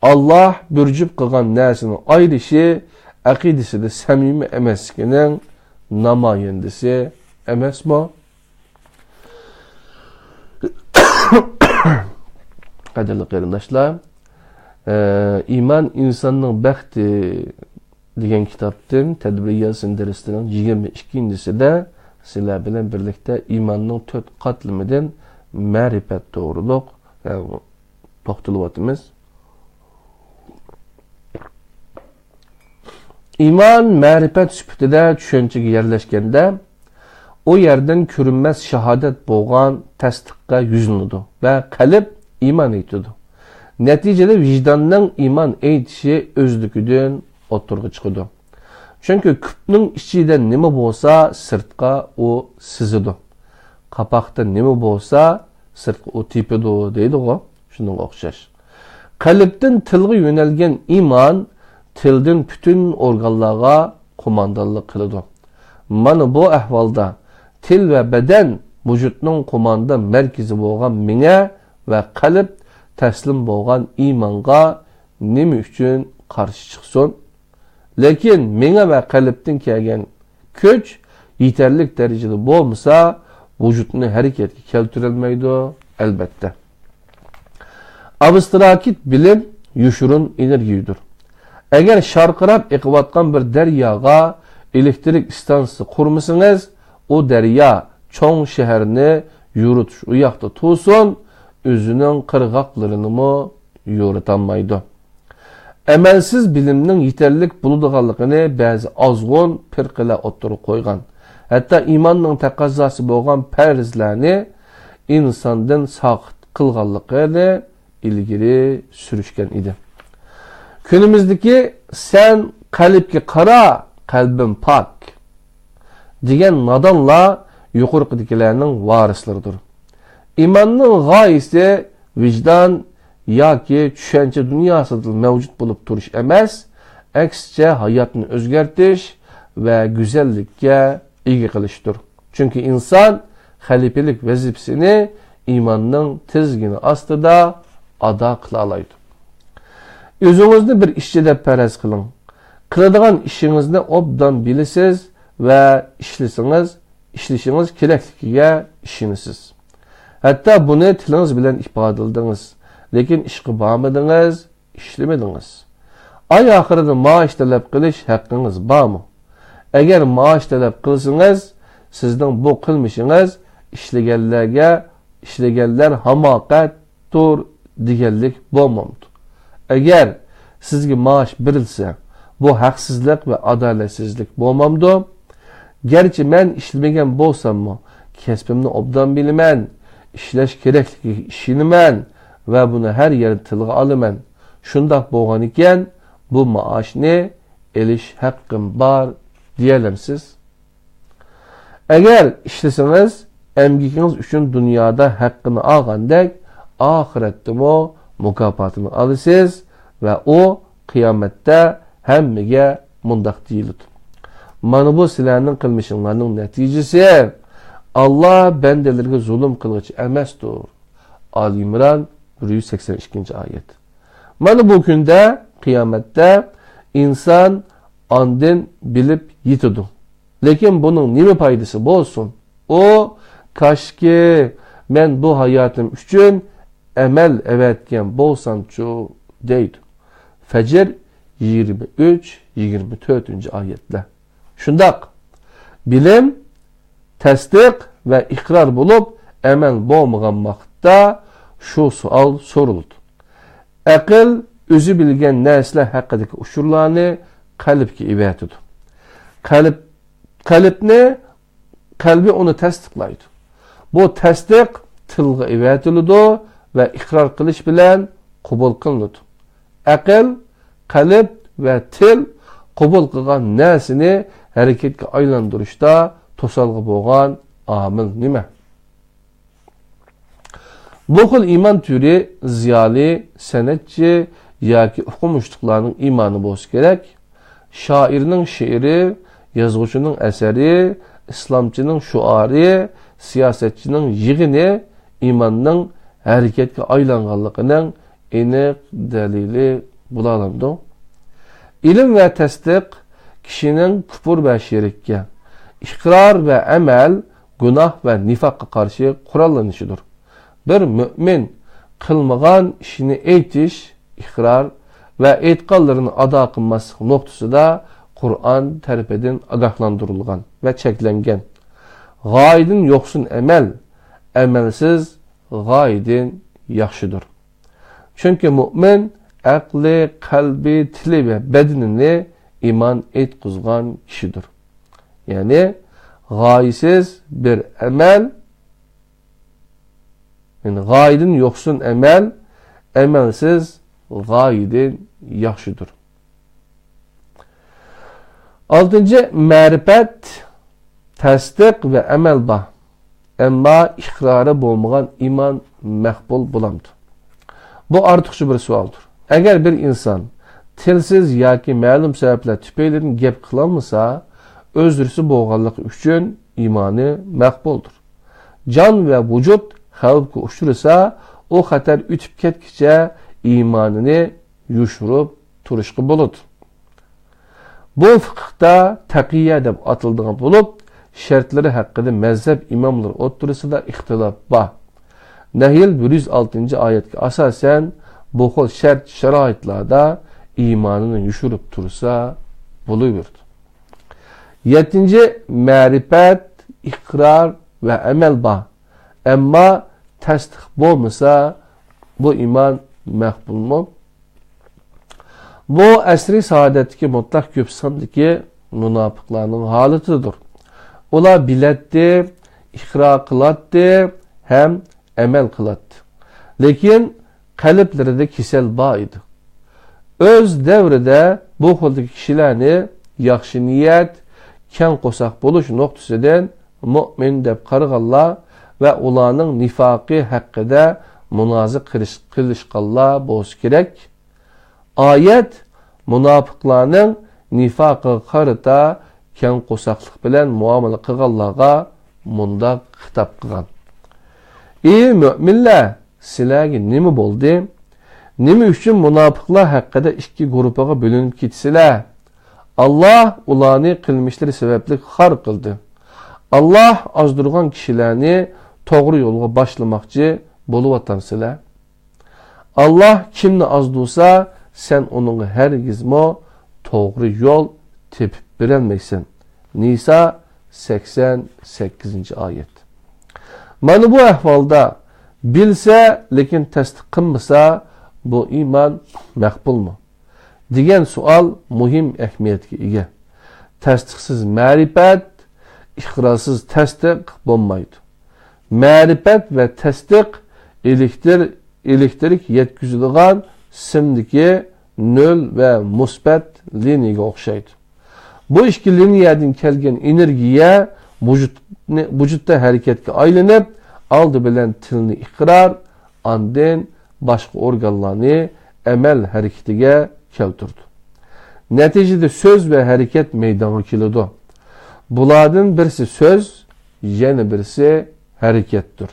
ئاللاھ بىر جۈپ قىلغان نەرسىنى ئايرىشى ئەقىدىسىدە سەمىمىي ئەمەسلىكىنىڭ نامايەندىسى ئەمەسمۇ؟ قەدىرلىك قېرىنداشلار، ئە، ئىمان ئىنساننىڭ بەختى دېگەن كىتابتىن تەدبىر ياسىن دەرسلىرىنىڭ يىگىرمە ئىككىنچىسىدە سىلەر بىلەن بىرلىكتە ئىماننىڭ تۆت قاتلىمىدىن مەرىپەت توغرۇلۇق، ئە، توختىلىۋاتىمىز. ئىمان مەرىپەت سۈپىتىدە چۈشەنچىگە يەرلەشكەندە، ئۇ يەردىن كۆرۈنمەس شاھادەت بولغان تەستىققە يۈزلىنىدۇ ۋە قەلب ئىمان ئېيتىدۇ. نەتىجىدە ۋىجداننىڭ ئىمان ئېيتىشى ئۆزلۈكىدىن ئوتتۇرىغا چىقىدۇ. چۈنكى كۈپنىڭ ئىچىدە نېمە بولسا، سىرتقا ئۇ سىزىدۇ. قاپاقتا نېمە بولسا، سىرتقا ئۇ تېپىدۇ دەيدىغۇ، شۇنىڭغا ئوخشاش. قەلبتىن تىلغا يۆنەلگەن ئىمان تىلدىن پۈتۈن ئورگانلارغا قوماندانلىق قىلىدۇ. مانا بۇ ئەھۋالدا تىل ۋە بەدەن ۋۇجۇدنىڭ قوماندا مەركىزى بولغان مېڭە ۋە قەلب تەسلىم بولغان ئىمانغا نېمە ئۈچۈن قارشى چىقسۇن. لېكىن مېڭە ۋە قەلبتىن كەلگەن كۈچ يېتەرلىك دەرىجىدە بولمىسا، ۋۇجۇدنى ھەرىكەتكە كەلتۈرەلمەيدۇ، ئەلۋەتتە. ئابستراكت بىلىم يوشۇرۇن ئېنېرگىيىدۇر. ئەگەر شارقىراپ ئېقىۋاتقان بىر دەرياغا ئېلېكتىرىك ئىستانسىسى قۇرمىسىڭىز، ئۇ دەريا چوڭ شەھەرنى يورۇتۇش ئۇ ياقتا تۇرسۇن، ئۆزىنىڭ قىرغاقلىرىنىمۇ يورۇتالمايدۇ. ئەمەلسىز بىلىمنىڭ يېتەرلىك بولىدىغانلىقىنى بەزى ئازغۇن پىرقىلەر ئوتتۇرىغا قويغان. ھەتتا ئىماننىڭ تەقەززاسى بولغان پەرزلەرنى ئىنساندىن ساقىت قىلغانلىقىنى ئىلگىرى سۈرۈشكەن ئىدى. كۈنىمىزدىكى «سەن قەلبكە قارا، قەلبىم پاك» دېگەن نادانلار يۇقىرىقىدىكىلەرنىڭ ۋارىسلىرىدۇر. ئىماننىڭ غايىسى ۋىجدان ياكى چۈشەنچە دۇنياسىدا مەۋجۇت بولۇپ تۇرۇش ئەمەس، ئەكسىچە ھاياتنى ئۆزگەرتىش ۋە گۈزەللىككە ئىگە قىلىشتۇر. چۈنكى ئىنسان خەلىپىلىك ۋەزىپىسىنى ئىماننىڭ تىزگىنى ئاستىدا ئادا قىلالايدۇ. ئۆزىڭىزنى بىر ئىشچى دەپ پەرەز قىلىڭ. قىلىدىغان ئىشىڭىزنى ئوبدان بىلىسىز ۋە ئىشلىسىڭىز، ئىشلىشىڭىز كېرەكلىكىگە ئىشىنىسىز. ھەتتا بۇنى تىلىڭىز بىلەن ئىپادىلىدىڭىز، لېكىن ئىشقا بارمىدىڭىز، ئىشلىمىدىڭىز. ئاي ئاخىرىدا مائاش تەلەپ قىلىش ھەققىڭىز بارمۇ؟ ئەگەر مائاش تەلەپ قىلسىڭىز، سىزنىڭ بۇ قىلمىشىڭىز «ئىشلىگەنلەرگە، ئىشلىگەنلەر ھاماقەتتۇر» دېگەنلىك بولمامدۇ؟ ئەگەر سىزگە مائاش بېرىلسە، بۇ ھەقسىزلىق ۋە ئادالەتسىزلىك بولمامدۇ؟ گەرچە مەن ئىشلىمىگەن بولساممۇ، كەسپىمنى ئوبدان بىلىمەن، ئىشلەش كېرەكلىكىگە ئىشىنىمەن ۋە بۇنى ھەر يەردە تىلغا ئالىمەن. شۇنداق بولغانىكەن، بۇ مائاشنى ئېلىش ھەققىم بار دېيەلەمسىز؟ ئەگەر ئىشلىسىڭىز، ئەمگىكىڭىز ئۈچۈن دۇنيادا ھەققىنى ئالغاندەك، ئاخىرەتتىمۇ مۇكاپاتىنى ئالىسىز ۋە ئۇ قىيامەتتە ھەممىگە مۇنداق دېيىلىدۇ: «مانا بۇ سىلەرنىڭ قىلمىشىڭلارنىڭ نەتىجىسى. ئاللا بەندىلىرىگە زۇلۇم قىلغۇچى ئەمەستۇر.» ئالى ئىمران، بىر يۈز سەكسەن ئىككىنچى ئايەت. مانا بۇ كۈندە، قىيامەتتە، ئىنسان ئاندىن بىلىپ يېتىدۇ. لېكىن بۇنىڭ نېمە پايدىسى بولسۇن؟ ئۇ، «كاشكى، مەن بۇ ھاياتىم ئۈچۈن ئەمەل ئەۋەتكەن بولسامچۇ؟» دەيدۇ. فەجر، يىگىرمە ئۈچ، يىگىرمە تۆتىنچى ئايەتلەر. شۇنداق، بىلىم، تەستىق ۋە ئىقرار بولۇپ، ئەمەل بولمىغان ۋاقىتتا شۇ سوئال سورىلىدۇ. ئەقىل ئۆزى بىلگەن نەرسىلەر ھەققىدىكى ئۇچۇرلارنى قەلبكە ئېۋەتىدۇ. قەلب، قەلبنى، قەلبى ئۇنى تەستىقلايدۇ. بۇ تەستىق تىلغا ئېۋەتىلىدۇ ۋە ئىقرار قىلىش بىلەن قوبۇل قىلىنىدۇ. ئەقىل، قەلب ۋە تىل قوبۇل قىلغان نەرسىنى ھەرىكەتكە ئايلاندۇرۇشتا توسالغۇ بولغان ئامىل نېمە؟ بۇ خىل ئىمان تۈرى زىيالىي، سەنئەتچى ياكى ئوقۇمۇشلۇقلارنىڭ ئىمانى بولسا كېرەك. شائىرنىڭ شېئىرى، يازغۇچىنىڭ ئەسىرى، ئىسلامچىنىڭ شوئارى، سىياسەتچىنىڭ يىغىنى ئىماننىڭ ھەرىكەتكە ئايلانغانلىقىنىڭ ئېنىق دەلىلى بولالامدۇ؟ ئىلىم ۋە تەستىق كىشىنىڭ كۇپۇر ۋە شېرىككە، ئىقرار ۋە ئەمەل، گۇناھ ۋە نىفاققا قارشى قوراللىنىشىدۇر. بىر مۆمىن قىلمىغان ئىشىنى ئېيتىش، ئىقرار ۋە ئېيتقانلىرىنى ئادا قىلماسلىق نۇقتىسىدا قۇرئان تەرىپىدىن ئاگاھلاندۇرۇلغان ۋە چەكلەنگەن. غايىدىن يوقسۇن ئەمەل، ئەمەلسىز غايىدىن ياخشىدۇر. چۈنكى مۆمىن ئەقلى، قەلبى، تىلى ۋە بەدىنىنى ئىمان ئېيتقۇزغان كىشىدۇر. يەنى غايىسىز بىر ئەمەل، يەنى غايىدىن يوقسۇن ئەمەل، ئەمەلسىز غايىدىن ياخشىدۇر. ئالتىنچى، مەرىپەت، تەستىق ۋە ئەمەل بار، ئەمما ئىقرارى بولمىغان ئىمان مەقبۇل بولامدۇ؟ بۇ ئارتۇقچە بىر سوئالدۇر. ئەگەر بىر ئىنسان تىلسىز ياكى مەلۇم سەۋەبلەر تۈپەيلىدىن گەپ قىلالمىسا، ئۆزرىسى بولغانلىقى ئۈچۈن ئىمانى مەقبۇلدۇر. جان ۋە ۋۇجۇد خەۋپكە ئۇچرىسا، ئۇ خەتەر ئۆتۈپ كەتكىچە ئىمانىنى يوشۇرۇپ تۇرۇشقا بولىدۇ. بۇ فىقىھتا تەقىيە دەپ ئاتىلىدىغان بولۇپ، شەرتلىرى ھەققىدە مەزھەپ ئىماملىرى ئوتتۇرىسىدا ئىختىلاپ بار. نەھل بىر يۈز ئالتىنچى ئايەتكە ئاساسەن، بۇ خىل شەرت-شارائىتلاردا ئىمانىنى يوشۇرۇپ تۇرسا بولۇۋېرىدۇ. يەتتىنچى، مەرىپەت، ئىقرار ۋە ئەمەل بار. ئەمما تەستىق بولمىسا، بۇ ئىمان مەقبۇلمۇ؟ بۇ ئەسرى سائادەتتىكى مۇتلەق كۆپ ساندىكى مۇناپىقلارنىڭ ھالىتىدۇر. ئۇلار بىلەتتى، ئىقرار قىلاتتى ھەم ئەمەل قىلاتتى. لېكىن قەلبلىرىدە كېسەل بار ئىدى. ئۆز دەۋرىدە بۇ خىلدىكى كىشىلەرنى ياخشى نىيەت، كەڭ قورساق بولۇش نۇقتىسىدىن مۇئمىن دەپ قارىغانلار ۋە ئۇلارنىڭ نىفاقى ھەققىدە مۇنازىرە قىلىش-، قىلىشقانلار بولسا كېرەك. ئايەت مۇناپىقلارنىڭ نىفاقىغا قارىتا كەڭ قورساقلىق بىلەن مۇئامىلە قىلغانلارغا مۇنداق خىتاب قىلغان: ئى مۆمىنلەر، سىلەرگە نېمە بولدى؟ نېمە ئۈچۈن مۇناپىقلار ھەققىدە ئىككى گۇرۇپپىغا بۆلۈنۈپ كېتىسىلەر؟ ئاللاھ ئۇلارنى قىلمىشلىرى سەۋەبلىك خار قىلدى. ئاللاھ ئازدۇرغان كىشىلەرنى توغرا يولغا باشلىماقچى بولۇۋاتامسىلەر؟ ئاللاھ كىمنى ئازدۇرسا، سەن ئۇنىڭغا ھەرگىزمۇ توغرا يول تېپىپ بېرەلمەيسەن. نىسا، سەكسەن سەككىزىنچى ئايەت. مانا بۇ ئەھۋالدا بىلسە، لېكىن تەستىق قىلمىسا، بۇ ئىمان مەقبۇلمۇ؟ دېگەن سوئال مۇھىم ئەھمىيەتكە ئىگە. تەستىقسىز مەرىپەت، ئىقرارسىز تەستىق بولمايدۇ. مەرىپەت ۋە تەستىق ئېلېكتر-، ئېلېكترىك يەتكۈزىدىغان سىمدىكى نۆل ۋە مۇسبەت لىنىيەگە ئوخشايدۇ. بۇ ئىككى لىنىيەدىن كەلگەن ئېنېرگىيە ۋۇجۇدنى، ۋۇجۇدتا ھەرىكەتكە ئايلىنىپ، ئالدى بىلەن تىلنى ئىقرار، ئاندىن باشقا ئورگانلارنى ئەمەل ھەرىكىتىگە كەلتۈرىدۇ. نەتىجىدە سۆز ۋە ھەرىكەت مەيدانغا كېلىدۇ. بۇلاردىن بىرسى سۆز، يەنە بىرسى ھەرىكەتتۇر.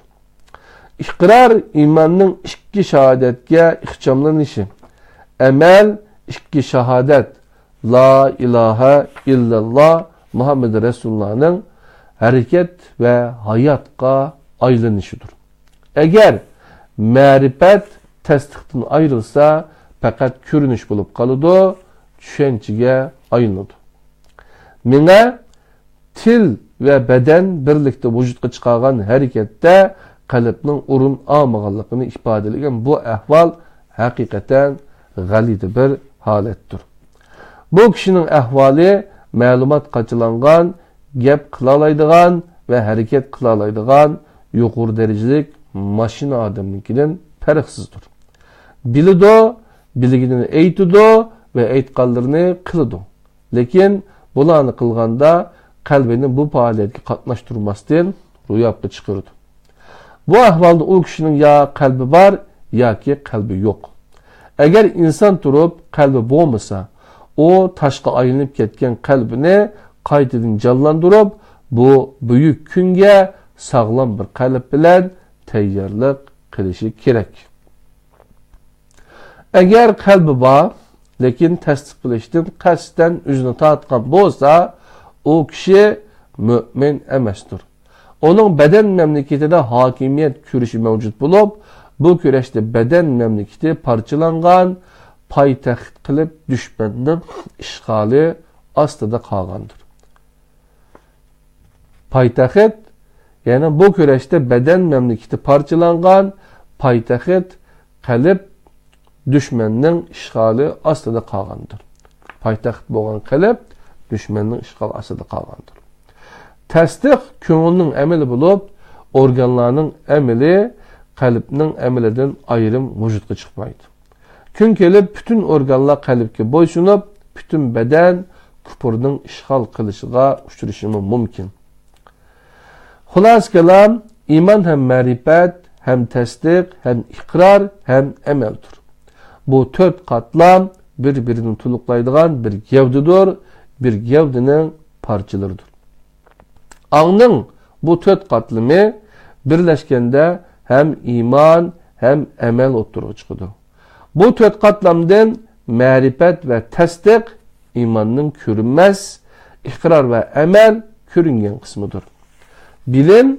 ئىقرار ئىماننىڭ ئىككى شاھادەتكە ئىخچاملىنىشى، ئەمەل ئىككى شاھادەت، لا ئىلاھە ئىللەللا مۇھەممەد رەسۇلۇللانىڭ ھەرىكەت ۋە ھاياتقا ئايلىنىشىدۇر. ئەگەر مەرىپەت تەستىقتىن ئايرىلسا، پەقەت كۆرۈنۈش بولۇپ قالىدۇ، چۈشەنچىگە ئايلىنىدۇ. مېڭە، تىل ۋە بەدەن بىرلىكتە ۋۇجۇدقا چىقارغان ھەرىكەتتە قەلبنىڭ ئورۇن ئالمىغانلىقىنى ئىپادىلىگەن بۇ ئەھۋال ھەقىقەتەن غەلىتە بىر ھالەتتۇر. بۇ كىشىنىڭ ئەھۋالى مەلۇمات قاچىلانغان، گەپ قىلالايدىغان ۋە ھەرىكەت قىلالايدىغان يۇقىرى دەرىجىلىك ماشىنا ئادەمنىڭكىدىن پەرقسىزدۇر. بىلىدۇ، بىلگىنىنى ئېيتىدۇ ۋە ئېيتقانلىرىنى قىلىدۇ. لېكىن بۇلارنى قىلغاندا قەلبىنى بۇ پائالىيەتكە قاتناشتۇرماستىن روياپقا چىقىرىدۇ. بۇ ئەھۋالدا ئۇ كىشىنىڭ يا قەلبى بار، ياكى قەلبى يوق. ئەگەر ئىنسان تۇرۇپ قەلبى بولمىسا، ئۇ تاشقا ئايلىنىپ كەتكەن قەلبىنى قايتىدىن جانلاندۇرۇپ، بۇ بۈيۈك كۈنگە ساغلام بىر قەلب بىلەن تەييارلىق قىلىشى كېرەك. ئەگەر قەلبى بار، لېكىن تەستىق قىلىشتىن قەستەن ئۆزىنى تارتقان بولسا، ئۇ كىشى مۆمىن ئەمەستۇر. ئۇنىڭ بەدەن مەملىكىتىدە ھاكىمىيەت كۈرىشى مەۋجۇت بولۇپ، بۇ كۈرەشتە بەدەن مەملىكىتى پارچىلانغان، پايتەخت قىلىپ دۈشمەننىڭ ئىشغالى ئاستىدا قالغاندۇر. پايتەخت، يەنى بۇ كۈرەشتە بەدەن مەملىكىتى پارچىلانغان، پايتەخت قەلب دۈشمەننىڭ ئىشغالى ئاستىدا قالغاندۇر. پايتەخت بولغان قەلب دۈشمەننىڭ ئىشغالى ئاستىدا قالغاندۇر. تەستىق كۆڭۈلنىڭ ئەمىلى بولۇپ، ئورگانلارنىڭ ئەمىلى قەلبنىڭ ئەمىلىدىن ئايرىم ۋۇجۇدقا چىقمايدۇ. كۈن كېلىپ پۈتۈن ئورگانلار قەلبكە بويسۇنۇپ، پۈتۈن بەدەن كۇپۇرنىڭ ئىشغال قىلىشىغا ئۇچرىشىمۇ مۇمكىن. خۇلاسە كالام، ئىمان ھەم مەرىپەت، ھەم تەستىق، ھەم ئىقرار، ھەم ئەمەلدۇر. بۇ تۆت قاتلام بىر-بىرىنى تولۇقلايدىغان بىر گەۋدىدۇر، بىر گەۋدىنىڭ پارچىلىرىدۇر. ئاڭنىڭ بۇ تۆت قاتلىمى بىرلەشكەندە ھەم ئىمان، ھەم ئەمەل ئوتتۇرىغا چىقىدۇ. بۇ تۆت قاتلامدىن مەرىپەت ۋە تەستىق ئىماننىڭ كۆرۈنمەس، ئىقرار ۋە ئەمەل كۆرۈنگەن قىسمىدۇر. بىلىم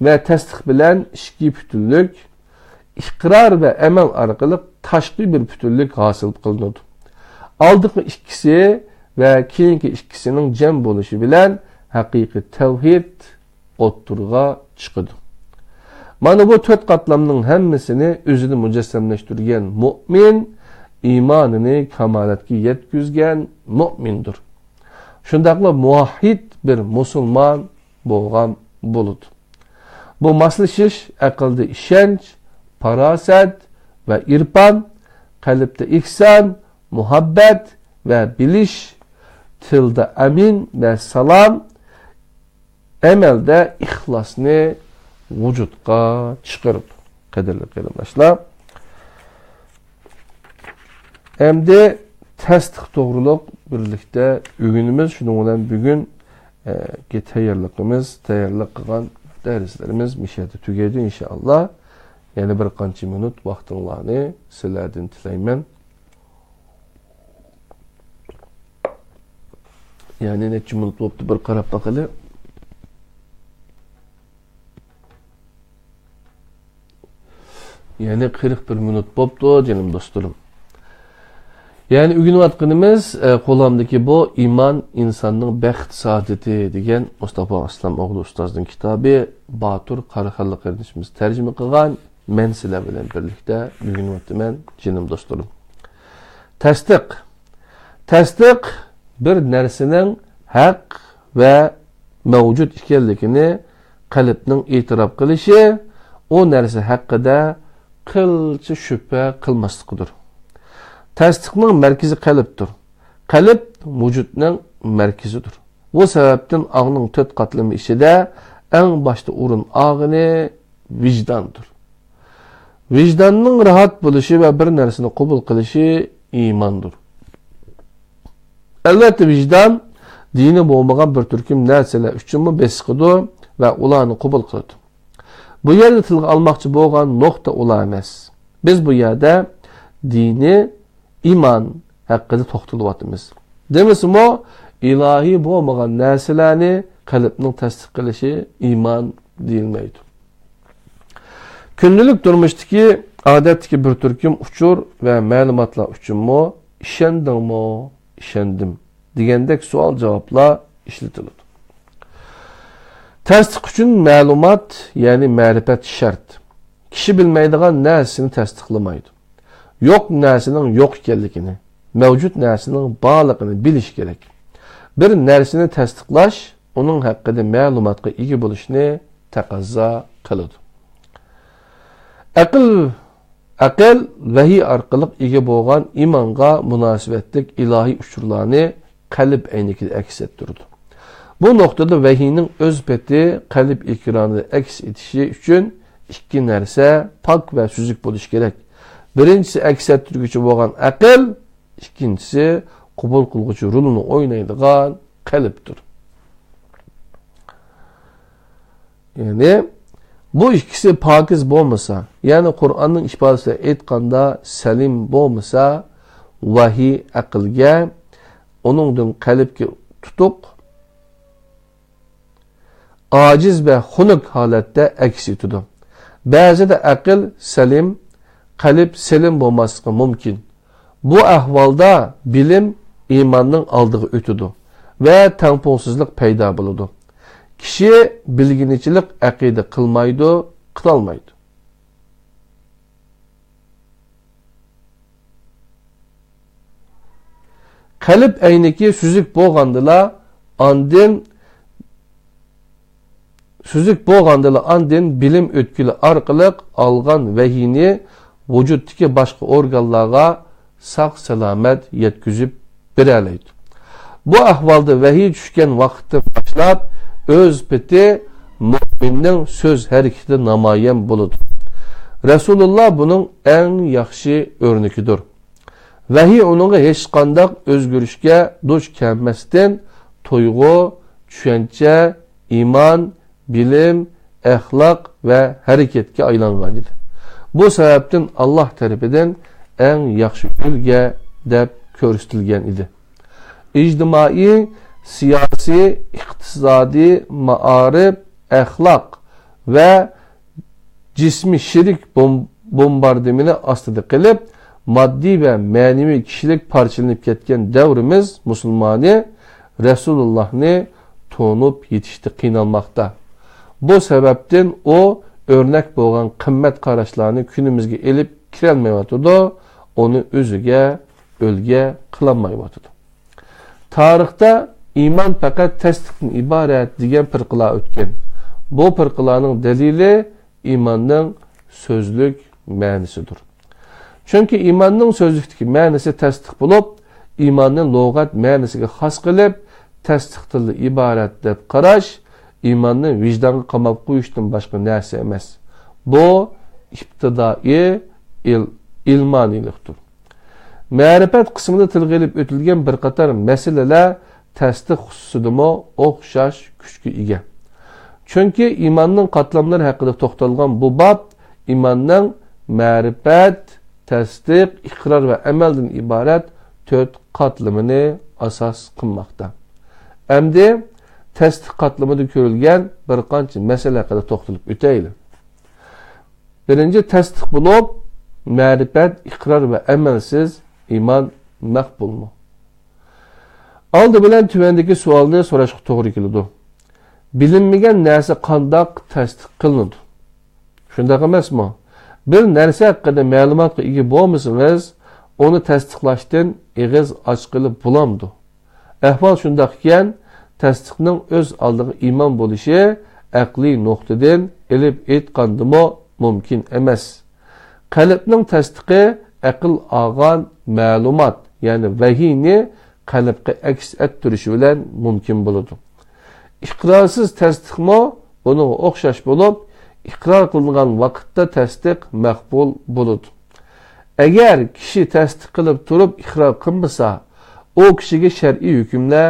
ۋە تەستىق بىلەن ئىچكى پۈتۈنلۈك، ئىقرار ۋە ئەمەل ئارقىلىق تاشقى بىر پۈتۈنلۈك ھاسىل قىلىنىدۇ. ئالدىنقى ئىككىسى ۋە كېيىنكى ئىككىسىنىڭ جەم بولۇشى بىلەن ھەقىقىي تەۋھىد ئوتتۇرىغا چىقىدۇ. مانا بۇ تۆت قاتلامنىڭ ھەممىسىنى ئۆزىدە مۇجەسسەملەشتۈرگەن مۇئمىن ئىمانىنى كامالەتكە يەتكۈزگەن مۇئمىندۇر. شۇنداقلا مۇۋەھھىد بىر مۇسۇلمان بولغان بولىدۇ. بۇ ماسلىشىش ئەقىلدە ئىشەنچ، پاراسەت ۋە ئىرپان، قەلبتە ئېھسان، مۇھەببەت ۋە بىلىش، تىلدا ئامىن ۋە سالام، ئەمەلدە ئىخلاسنى ۋۇجۇدقا چىقىرىدۇ. قەدىرلىك قېرىنداشلار، ئەمدى تەستىق توغرۇلۇق بىرلىكتە ئۆگىنىمىز. شۇنىڭ بىلەن بۈگۈن، ئە، كى تەييارلىقىمىز، تەييارلىق قىلغان دەرسلىرىمىز مۇشۇ يەردە تۈگەيدۇ، ئىنشائاللا. يەنە بىر قانچە مىنۇت ۋاقتىڭلارنى سىلەردىن تىلەيمەن. يەنى نەچچە مىنۇت بوپتۇ، بىر قاراپ باقىلى. يەنى قىرىق بىر مىنۇت بوپتۇ، جېنىم دوستلىرىم. يەنى ئۆگىنىۋاتقىنىمىز، ئە، قولۇمدىكى بۇ ئىمان ئىنساننىڭ بەخت سائادىتى دېگەن مۇستاپا ئىسلام ئوغلى ئۇستازنىڭ كىتابى، باتۇر قاراخانلىق قېرىندىشىمىز تەرجىمە قىلغان. مەن سىلەر بىلەن بىرلىكتە ئۆگىنىۋاتىمەن، جېنىم دوستلىرىم. تەستىق. تەستىق بىر نەرسىنىڭ ھەق ۋە مەۋجۇت ئىكەنلىكىنى قەلبنىڭ ئېتىراپ قىلىشى، ئۇ نەرسە ھەققىدە قىلچە شۈبھە قىلماسلىقىدۇر. تەستىقنىڭ مەركىزى قەلبتۇر. قەلب ۋۇجۇدنىڭ مەركىزىدۇر. بۇ سەۋەبتىن ئاڭنىڭ تۆت قاتلىمى ئىچىدە ئەڭ باشتا ئورۇن ئالغىنى ۋىجداندۇر. ۋىجداننىڭ راھەت بولۇشى ۋە بىر نەرسىنى قوبۇل قىلىشى ئىماندۇر. ئەلۋەتتە، ۋىجدان دىنى بولمىغان بىر تۈركۈم نەرسىلەر ئۈچۈنمۇ بېسىقىدۇ ۋە ئۇلارنى قوبۇل قىلىدۇ. بۇ يەردە تىلغا ئالماقچى بولغان نۇقتا ئۇلار ئەمەس. بىز بۇ يەردە دىنى ئىمان ھەققىدە توختىلىۋاتىمىز. دېمىسىمۇ، ئىلاھىي بولمىغان نەرسىلەرنى قەلبنىڭ تەستىق قىلىشى ئىمان دېيىلمەيدۇ. كۈندىلىك تۇرمۇشتىكى ئادەتتىكى بىر تۈركۈم ئۇچۇر ۋە مەلۇماتلار ئۈچۈنمۇ «ئىشەندىڭمۇ؟» «ئىشەندىم» دېگەندەك سوئال-جاۋابلار ئىشلىتىلىدۇ. تەستىق ئۈچۈن مەلۇمات، يەنى مەرىپەت شەرت. كىشى بىلمەيدىغان نەرسىنى تەستىقلىمايدۇ. يوق نەرسىنىڭ يوق ئىكەنلىكىنى، مەۋجۇت نەرسىنىڭ بارلىقىنى بىلىش كېرەك. بىر نەرسىنى تەستىقلاش ئۇنىڭ ھەققىدە مەلۇماتقا ئىگە بولۇشنى تەقەززا قىلىدۇ. ئەقىل، ئەقىل ۋەھىي ئارقىلىق ئىگە بولغان ئىمانغا مۇناسىۋەتلىك ئىلاھىي ئۇچۇرلارنى قەلب ئەينىكىدە ئەكس ئەتتۈرىدۇ. بۇ نۇقتىدا ۋەھىينىڭ ئۆز پېتى قەلب ئېكرانىدا ئەكس ئېتىشى ئۈچۈن ئىككى نەرسە پاك ۋە سۈزۈك بولۇشى كېرەك. بىرىنچىسى ئەكس ئەتتۈرگۈچى بولغان ئەقىل، ئىككىنچىسى قوبۇل قىلغۇچى رولىنى ئوينايدىغان قەلبتۇر. يەنى بۇ ئىككىسى پاكىز بولمىسا، يەنى قۇرئاننىڭ ئىپادىسىدە ئېيتقاندا سەلىم بولمىسا، ۋەھىي ئەقىلگە، ئۇنىڭدىن قەلبكە تۇتۇق، ئاجىز ۋە خۇنۈك ھالەتتە ئەكس ئېتىدۇ. بەزىدە ئەقىل سەلىم، قەلب سەلىم بولماسلىقى مۇمكىن. بۇ ئەھۋالدا بىلىم ئىماننىڭ ئالدىغا ئۆتىدۇ ۋە تەڭپۇڭسىزلىق پەيدا بولىدۇ. كىشى بىلگىنىچىلىك ئەقىدە قىلمايدۇ، قىلالمايدۇ. قەلب ئەينىكى سۈزۈك بولغاندىلا، ئاندىن سۈزۈك بولغاندىلا ئاندىن بىلىم ئۆتكىلى ئارقىلىق ئالغان ۋەھىينى ۋۇجۇدتىكى باشقا ئورگانلارغا ساق-سالامەت يەتكۈزۈپ بېرەلەيدۇ. بۇ ئەھۋالدا ۋەھىي چۈشكەن ۋاقىتتىن باشلاپ ئۆز پېتى مۇئمىننىڭ سۆز ھەرىكىتىدە نامايان بولىدۇ. رەسۇلۇللا بۇنىڭ ئەڭ ياخشى ئۆرنىكىدۇر. ۋەھىي ئۇنىڭغا ھېچقانداق ئۆزگىرىشكە دۇچ كەلمەستىن، تۇيغۇ، چۈشەنچە، ئىمان، بىلىم، ئەخلاق ۋە ھەرىكەتكە ئايلانغانىدى. بۇ سەۋەبتىن ئاللاھ تەرىپىدىن ئەڭ ياخشى ئۈلگە دەپ كۆرسىتىلگەن ئىدى. ئىجتىمائىي، سىياسىي، ئىقتىسادىي، مائارىپ، ئەخلاق ۋە جىسمىي شېرىك بوم-، بومباردىمىنى ئاستىدا قېلىپ، ماددىي ۋە مەنىۋى كىشىلىك پارچىلىنىپ كەتكەن دەۋرىمىز مۇسۇلمانى رەسۇلۇللاھنى تونۇپ يېتىشتە قىينالماقتا. بۇ سەۋەبتىن ئۇ ئۆرنەك بولغان قىممەت قاراشلارنى كۈنىمىزگە ئېلىپ كىرەلمەيۋاتىدۇ، ئۇنى ئۆزىگە ئۈلگە قىلالمايۋاتىدۇ. تارىختا ئىمان پەقەت تەستىقتىن ئىبارەت دېگەن پىرقىلار ئۆتكەن. بۇ پىرقىلارنىڭ دەلىلى ئىماننىڭ سۆزلۈك مەنىسىدۇر. چۈنكى ئىماننىڭ سۆزلۈكتىكى مەنىسى تەستىق بولۇپ، ئىماننى لۇغەت مەنىسىگە خاس قىلىپ، تەستىقتىنلا ئىبارەت دەپ قاراش ئىماننى ۋىجدانغا قاماپ قويۇشتىن باشقا نەرسە ئەمەس. بۇ ئىپتىدائىي ئىل-، ئىلمانىيلىقتۇر. مەرىپەت قىسمىدا تىلغا ئېلىپ ئۆتۈلگەن بىر قاتار مەسىلىلەر تەستىق خۇسۇسىدىمۇ ئوخشاش كۈچكە ئىگە. چۈنكى ئىماننىڭ قاتلاملىرى ھەققىدە توختالغان بۇ باب ئىماننىڭ مەرىپەت، تەستىق، ئىقرار ۋە ئەمەلدىن ئىبارەت تۆت قاتلىمىنى ئاساس قىلماقتا. ئەمدى تەستىق قاتلىمىدا كۆرۈلگەن بىر قانچە مەسىلە ھەققىدە توختىلىپ ئۆتەيلى. بىرىنچى، تەستىق بولۇپ، مەرىپەت، ئىقرار ۋە ئەمەلسىز ئىمان مەقبۇلمۇ؟ ئالدى بىلەن تۆۋەندىكى سوئالنى سوراشقا توغرا كېلىدۇ. بىلىنمىگەن نەرسە قانداق تەستىق قىلىنىدۇ؟ شۇنداق ئەمەسمۇ؟ بىر نەرسە ھەققىدە مەلۇماتقا ئىگە بولمىسىڭىز، ئۇنى تەستىقلاشتىن ئېغىز ئاچقىلى بولامدۇ؟ ئەھۋال شۇنداق ئىكەن، تەستىقنىڭ ئۆز ئالدىغا ئىمان بولۇشى ئەقلىي نۇقتىدىن ئېلىپ ئېيتقاندىمۇ مۇمكىن ئەمەس. قەلبنىڭ تەستىقى ئەقىل ئالغان مەلۇمات، يەنى ۋەھىينى قەلبقە ئەكس ئەتتۈرۈشى بىلەن مۇمكىن بولىدۇ. ئىقرارسىز تەستىقمۇ بۇنىڭغا ئوخشاش بولۇپ، ئىقرار قىلىنغان ۋاقىتتا تەستىق مەقبۇل بولىدۇ. ئەگەر كىشى تەستىق قىلىپ تۇرۇپ ئىقرار قىلمىسا، ئۇ كىشىگە شەرئىي ھۆكۈملەر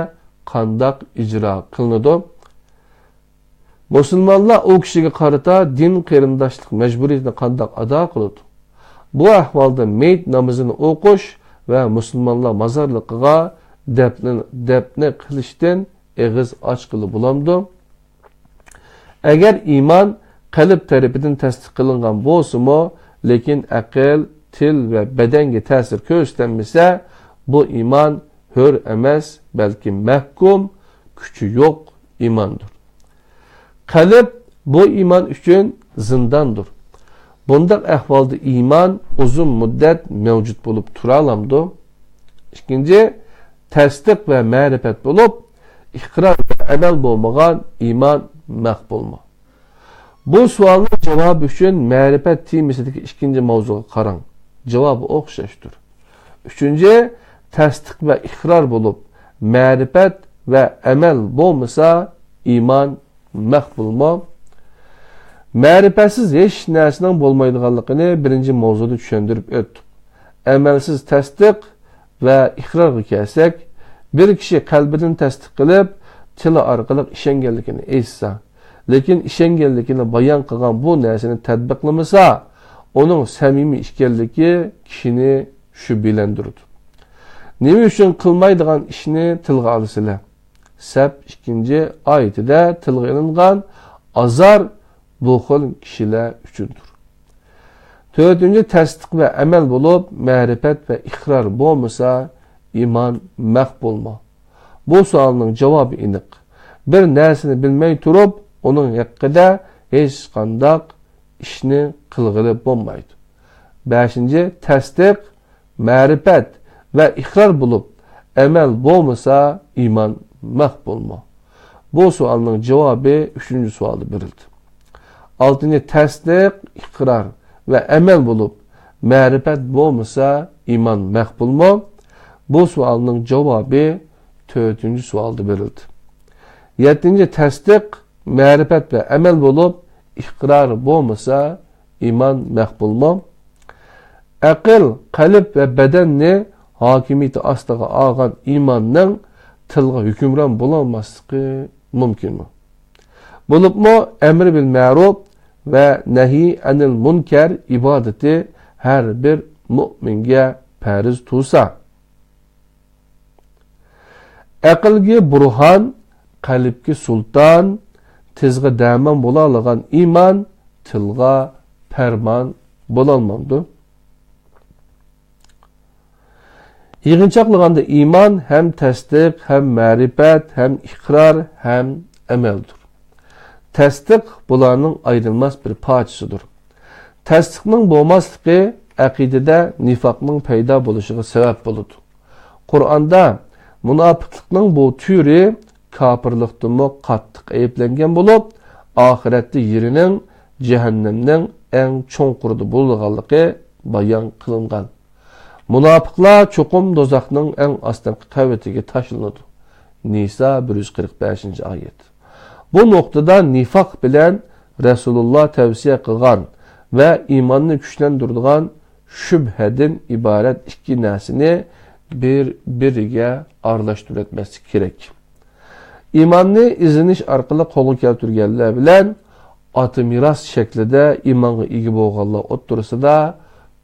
قانداق ئىجرا قىلىنىدۇ؟ مۇسۇلمانلار ئۇ كىشىگە قارىتا دىن قېرىنداشلىق مەجبۇرىيىتىنى قانداق ئادا قىلىدۇ؟ بۇ ئەھۋالدا مېيىت نامىزىنى ئوقۇش ۋە مۇسۇلمانلار مازارلىقىغا دەپنە-، دەپنە قىلىشتىن ئېغىز ئاچقىلى بولامدۇ؟ ئەگەر ئىمان قەلب تەرىپىدىن تەستىق قىلىنغان بولسىمۇ، لېكىن ئەقىل، تىل ۋە بەدەنگە تەسىر كۆرسىتەلمىسە، بۇ ئىمان ھۆر ئەمەس، بەلكى مەھكۇم، كۈچى يوق ئىماندۇر. قەلب بۇ ئىمان ئۈچۈن زىنداندۇر. بۇنداق ئەھۋالدا ئىمان ئۇزۇن مۇددەت مەۋجۇت بولۇپ تۇرالامدۇ؟ ئىككىنچى، تەستىق ۋە مەرىپەت بولۇپ، ئىقرار ۋە ئەمەل بولمىغان ئىمان مەقبۇلمۇ؟ بۇ سوئالنىڭ جاۋابى ئۈچۈن مەرىپەت تېمىسىدىكى ئىككىنچى ماۋزۇغا قاراڭ. جاۋابى ئوخشاشتۇر. ئۈچىنچى، تەستىق ۋە ئىقرار بولۇپ، مەرىپەت ۋە ئەمەل بولمىسا، ئىمان مەقبۇلمۇ؟ مەرىپەتسىز ھېچ نەرسىنىڭ بولمايدىغانلىقىنى بىرىنچى ماۋزۇدا چۈشەندۈرۈپ ئۆتتۇق. ئەمەلسىز تەستىق ۋە ئىقرارغا كەلسەك، بىر كىشى قەلبىدىن تەستىق قىلىپ، تىلى ئارقىلىق ئىشەنگەنلىكىنى ئېيتسا، لېكىن ئىشەنگەنلىكىنى بايان قىلغان بۇ نەرسىنى تەتبىقلىمىسا، ئۇنىڭ سەمىمىي ئىكەنلىكى كىشىنى شۈبھىلەندۈرىدۇ. نېمە ئۈچۈن قىلمايدىغان ئىشنى تىلغا ئالىسىلەر؟ سەپ ئىككىنچى ئايىتىدە تىلغا ئېلىنغان ئازار بۇ خىل كىشىلەر ئۈچۈندۇر. تۆتىنچى، تەستىق ۋە ئەمەل بولۇپ، مەرىپەت ۋە ئىقرار بولمىسا، ئىمان مەقبۇلمۇ؟ بۇ سوئالنىڭ جاۋابى ئېنىق. بىر نەرسىنى بىلمەي تۇرۇپ، ئۇنىڭ ھەققىدە ھېچقانداق ئىشنى قىلغىلى بولمايدۇ. بەشىنچى، تەستىق، مەرىپەت ۋە ئىقرار بولۇپ، ئەمەل بولمىسا، ئىمان مەقبۇلمۇ؟ بۇ سوئالنىڭ جاۋابى ئۈچىنچى سوئالدا بېرىلدى. ئالتىنچى، تەستىق، ئىقرار ۋە ئەمەل بولۇپ، مەرىپەت بولمىسا، ئىمان مەقبۇلمۇ؟ بۇ سوئالنىڭ جاۋابى تۆتىنچى سوئالدا بېرىلدى. يەتتىنچى، تەستىق، مەرىپەت ۋە ئەمەل بولۇپ، ئىقرار بولمىسا، ئىمان مەقبۇلمۇ؟ ئەقىل، قەلب ۋە بەدەننى ھاكىمىيىتى ئاستىغا ئالغان ئىماننىڭ تىلغا ھۆكۈمران بولالماسلىقى مۇمكىنمۇ؟ بولۇپمۇ ئەمر بىل مەرۇپ ۋە نەھى ئەنىل مۇنكەر ئىبادىتى ھەر بىر مۇئمىنگە پەرز تۇرسا، ئەقىلگە بۇرھان، قەلبكە سۇلتان، تىزغا دەرمان بولالىغان ئىمان تىلغا پەرمان بولالمامدۇ؟ يىغىنچاقلىغاندا ئىمان ھەم تەستىق، ھەم مەرىپەت، ھەم ئىقرار، ھەم ئەمەلدۇر. تەستىق بۇلارنىڭ ئايرىلماس بىر پارچىسىدۇر. تەستىقنىڭ بولماسلىقى ئەقىدىدە نىفاقنىڭ پەيدا بولۇشىغا سەۋەب بولىدۇ. قۇرئاندا مۇناپىقلىقنىڭ بۇ تۈرى كاپىرلىقتىنمۇ قاتتىق ئەيىبلەنگەن بولۇپ، ئاخىرەتتە يېرىنىڭ جەھەننەمنىڭ ئەڭ چوڭقۇرىدا بولىدىغانلىقى بايان قىلىنغان. مۇناپىقلار چوقۇم دوزاخنىڭ ئەڭ ئاستىنقى قەۋىتىگە تاشلىنىدۇ. نىسا بىر يۈز قىرىق بەشىنچى ئايەت. بۇ نۇقتىدا نىفاق بىلەن رەسۇلۇللا تەۋسىيە قىلغان ۋە ئىماننى كۈچلەندۈرىدىغان شۈبھەدىن ئىبارەت ئىككى نەرسىنى بىر-بىرىگە ئارىلاشتۇرۇۋەتمەسلىك كېرەك. ئىماننى ئىزدىنىش ئارقىلىق قولغا كەلتۈرگەنلەر بىلەن ئاتا مىراس شەكلىدە ئىمانغا ئىگە بولغانلار ئوتتۇرىسىدا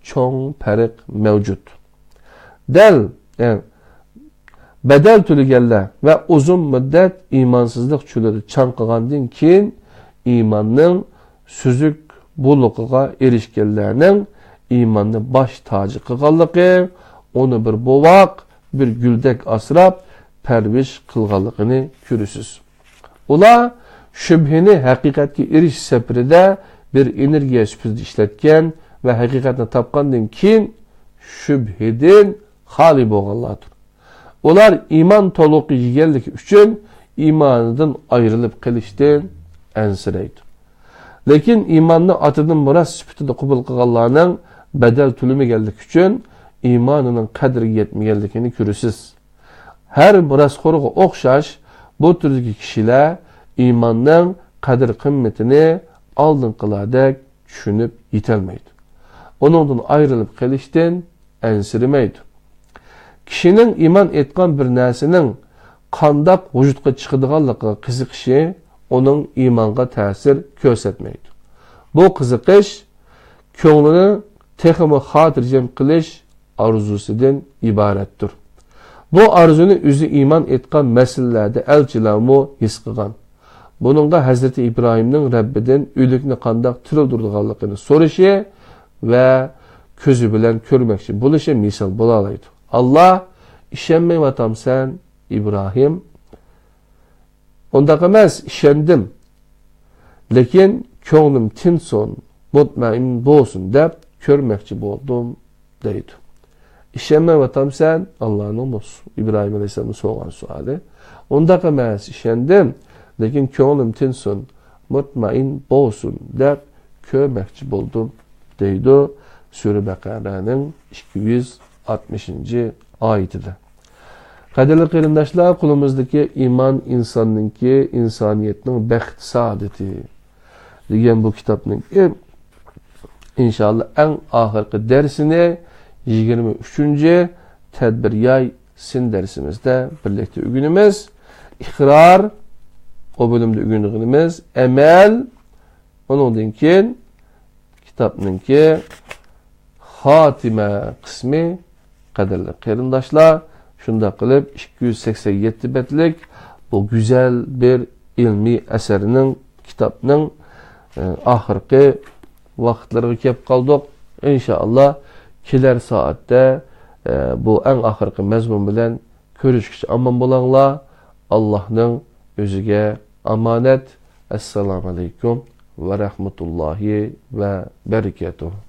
چوڭ پەرق مەۋجۇت. دەل، يەنى بەدەل تۆلىگەنلەر ۋە ئۇزۇن مۇددەت ئىمانسىزلىق چۆلىدە چاڭقىغاندىن كېيىن ئىماننىڭ سۈزۈك بۇلىقىغا ئېرىشكەنلەرنىڭ ئىماننى باش تاجى قىلغانلىقى، ئۇنى بىر بوۋاق، بىر گۈلدەك ئاسراپ، پەرۋىش قىلغانلىقىنى كۆرىسىز. ئۇلار شۈبھىنى ھەقىقەتكە ئېرىشىش سەپىرىدە بىر ئېنېرگىيە سۈپىتىدە ئىشلەتكەن ۋە ھەقىقەتنى تاپقاندىن كېيىن شۈبھىدىن خالىي بولغانلاردۇر. ئۇلار ئىمان تولۇقى يېگەنلىكى ئۈچۈن ئىمانىدىن ئايرىلىپ قېلىشتىن ئەنسىرەيدۇ. لېكىن ئىماننى ئاتىدىن مىراس سۈپىتىدە قوبۇل قىلغانلارنىڭ بەدەل تۆلىمىگەنلىكى ئۈچۈن ئىمانىنىڭ قەدرىگە يەتمىگەنلىكىنى كۆرىسىز. ھەر مىراسخورغا ئوخشاش بۇ تۈردىكى كىشىلەر ئىماننىڭ قەدىر-قىممىتىنى ئالدىنقىلاردەك چۈشىنىپ يېتەلمەيدۇ. ئۇنىڭدىن ئايرىلىپ قېلىشتىن ئەنسىرىمەيدۇ. كىشىنىڭ ئىمان ئېيتقان بىر نەرسىنىڭ قانداق ۋۇجۇدقا چىقىدىغانلىقىغا قىزىقىشى ئۇنىڭ ئىمانغا تەسىر كۆرسەتمەيدۇ. بۇ قىزىقىش كۆڭلىنى تېخىمۇ خاتىرجەم قىلىش ئارزۇسىدىن ئىبارەتتۇر. بۇ ئارزۇنى ئۆزى ئىمان ئېيتقان مەسىلىلەردە ئەلچىلەرمۇ ھېس قىلغان. بۇنىڭغا ھەزرىتى ئىبراھىمنىڭ رەببىدىن ئۆلۈكنى قانداق تىرىلدۈرىدىغانلىقىنى سورىشى ۋە كۆزى بىلەن كۆرمەكچى بولۇشى مىسال بولالايدۇ. ئاللا، ئىشەنمەيۋاتامسەن، ئىبراھىم؟ ئۇنداق ئەمەس، ئىشەندىم. لېكىن كۆڭلۈم تىنسۇن، مۇتمەئىن بولسۇن دەپ كۆرمەكچى بولدۇم، دەيدۇ. ئىشەنمەيۋاتامسەن؟ ئاللانىڭ بۇ ئىبراھىم ئەلەيھىسسالامنىڭ سورىغان سوئالى. ئۇنداق ئەمەس، ئىشەندىم. لېكىن كۆڭلۈم تىنسۇن، مۇتمەئىن بولسۇن دەپ كۆرمەكچى بولدۇم، دەيدۇ سۈرە بەقەرەنىڭ ئىككى يۈز ئاتمىشىنچى ئايىتىدە. قەدىرلىك قېرىنداشلار، قولىمىزدىكى ئىمان ئىنساننىڭكى، ئىنسانىيەتنىڭ بەخت سائادىتى دېگەن بۇ كىتابنىڭكى، ئىنشائاللا، ئەڭ ئاخىرقى دەرسىنى يىگىرمە ئۈچىنچى تەدبىر ياي سىن دەرسىمىزدە بىرلىكتە ئۆگىنىمىز. ئىقرار، ئۇ بۆلۈمدە ئۆگىنىدىغىنىمىز، ئەمەل، ئۇنىڭدىن كېيىن كىتابنىڭكى خاتىمە قىسمى. قەدىرلىك قېرىنداشلار، شۇنداق قىلىپ ئىككى يۈز سەكسەن يەتتە بەتلىك بۇ گۈزەل بىر ئىلمىي ئەسەرنىڭ، كىتابنىڭ، ئە، ئاخىرقى ۋاقىتلىرىغا كېلىپ قالدۇق. ئىنشائاللا، كېلەر سائەتتە، ئە، بۇ ئەڭ ئاخىرقى مەزمۇن بىلەن كۆرۈشكىچە ئامان بولۇڭلار. ئاللاھنىڭ ئۆزىگە ئامانەت. ئەسسالامۇ ئەلەيكۇم ۋە رەھمەتۇللاھى ۋە بەرىكاتۇھ.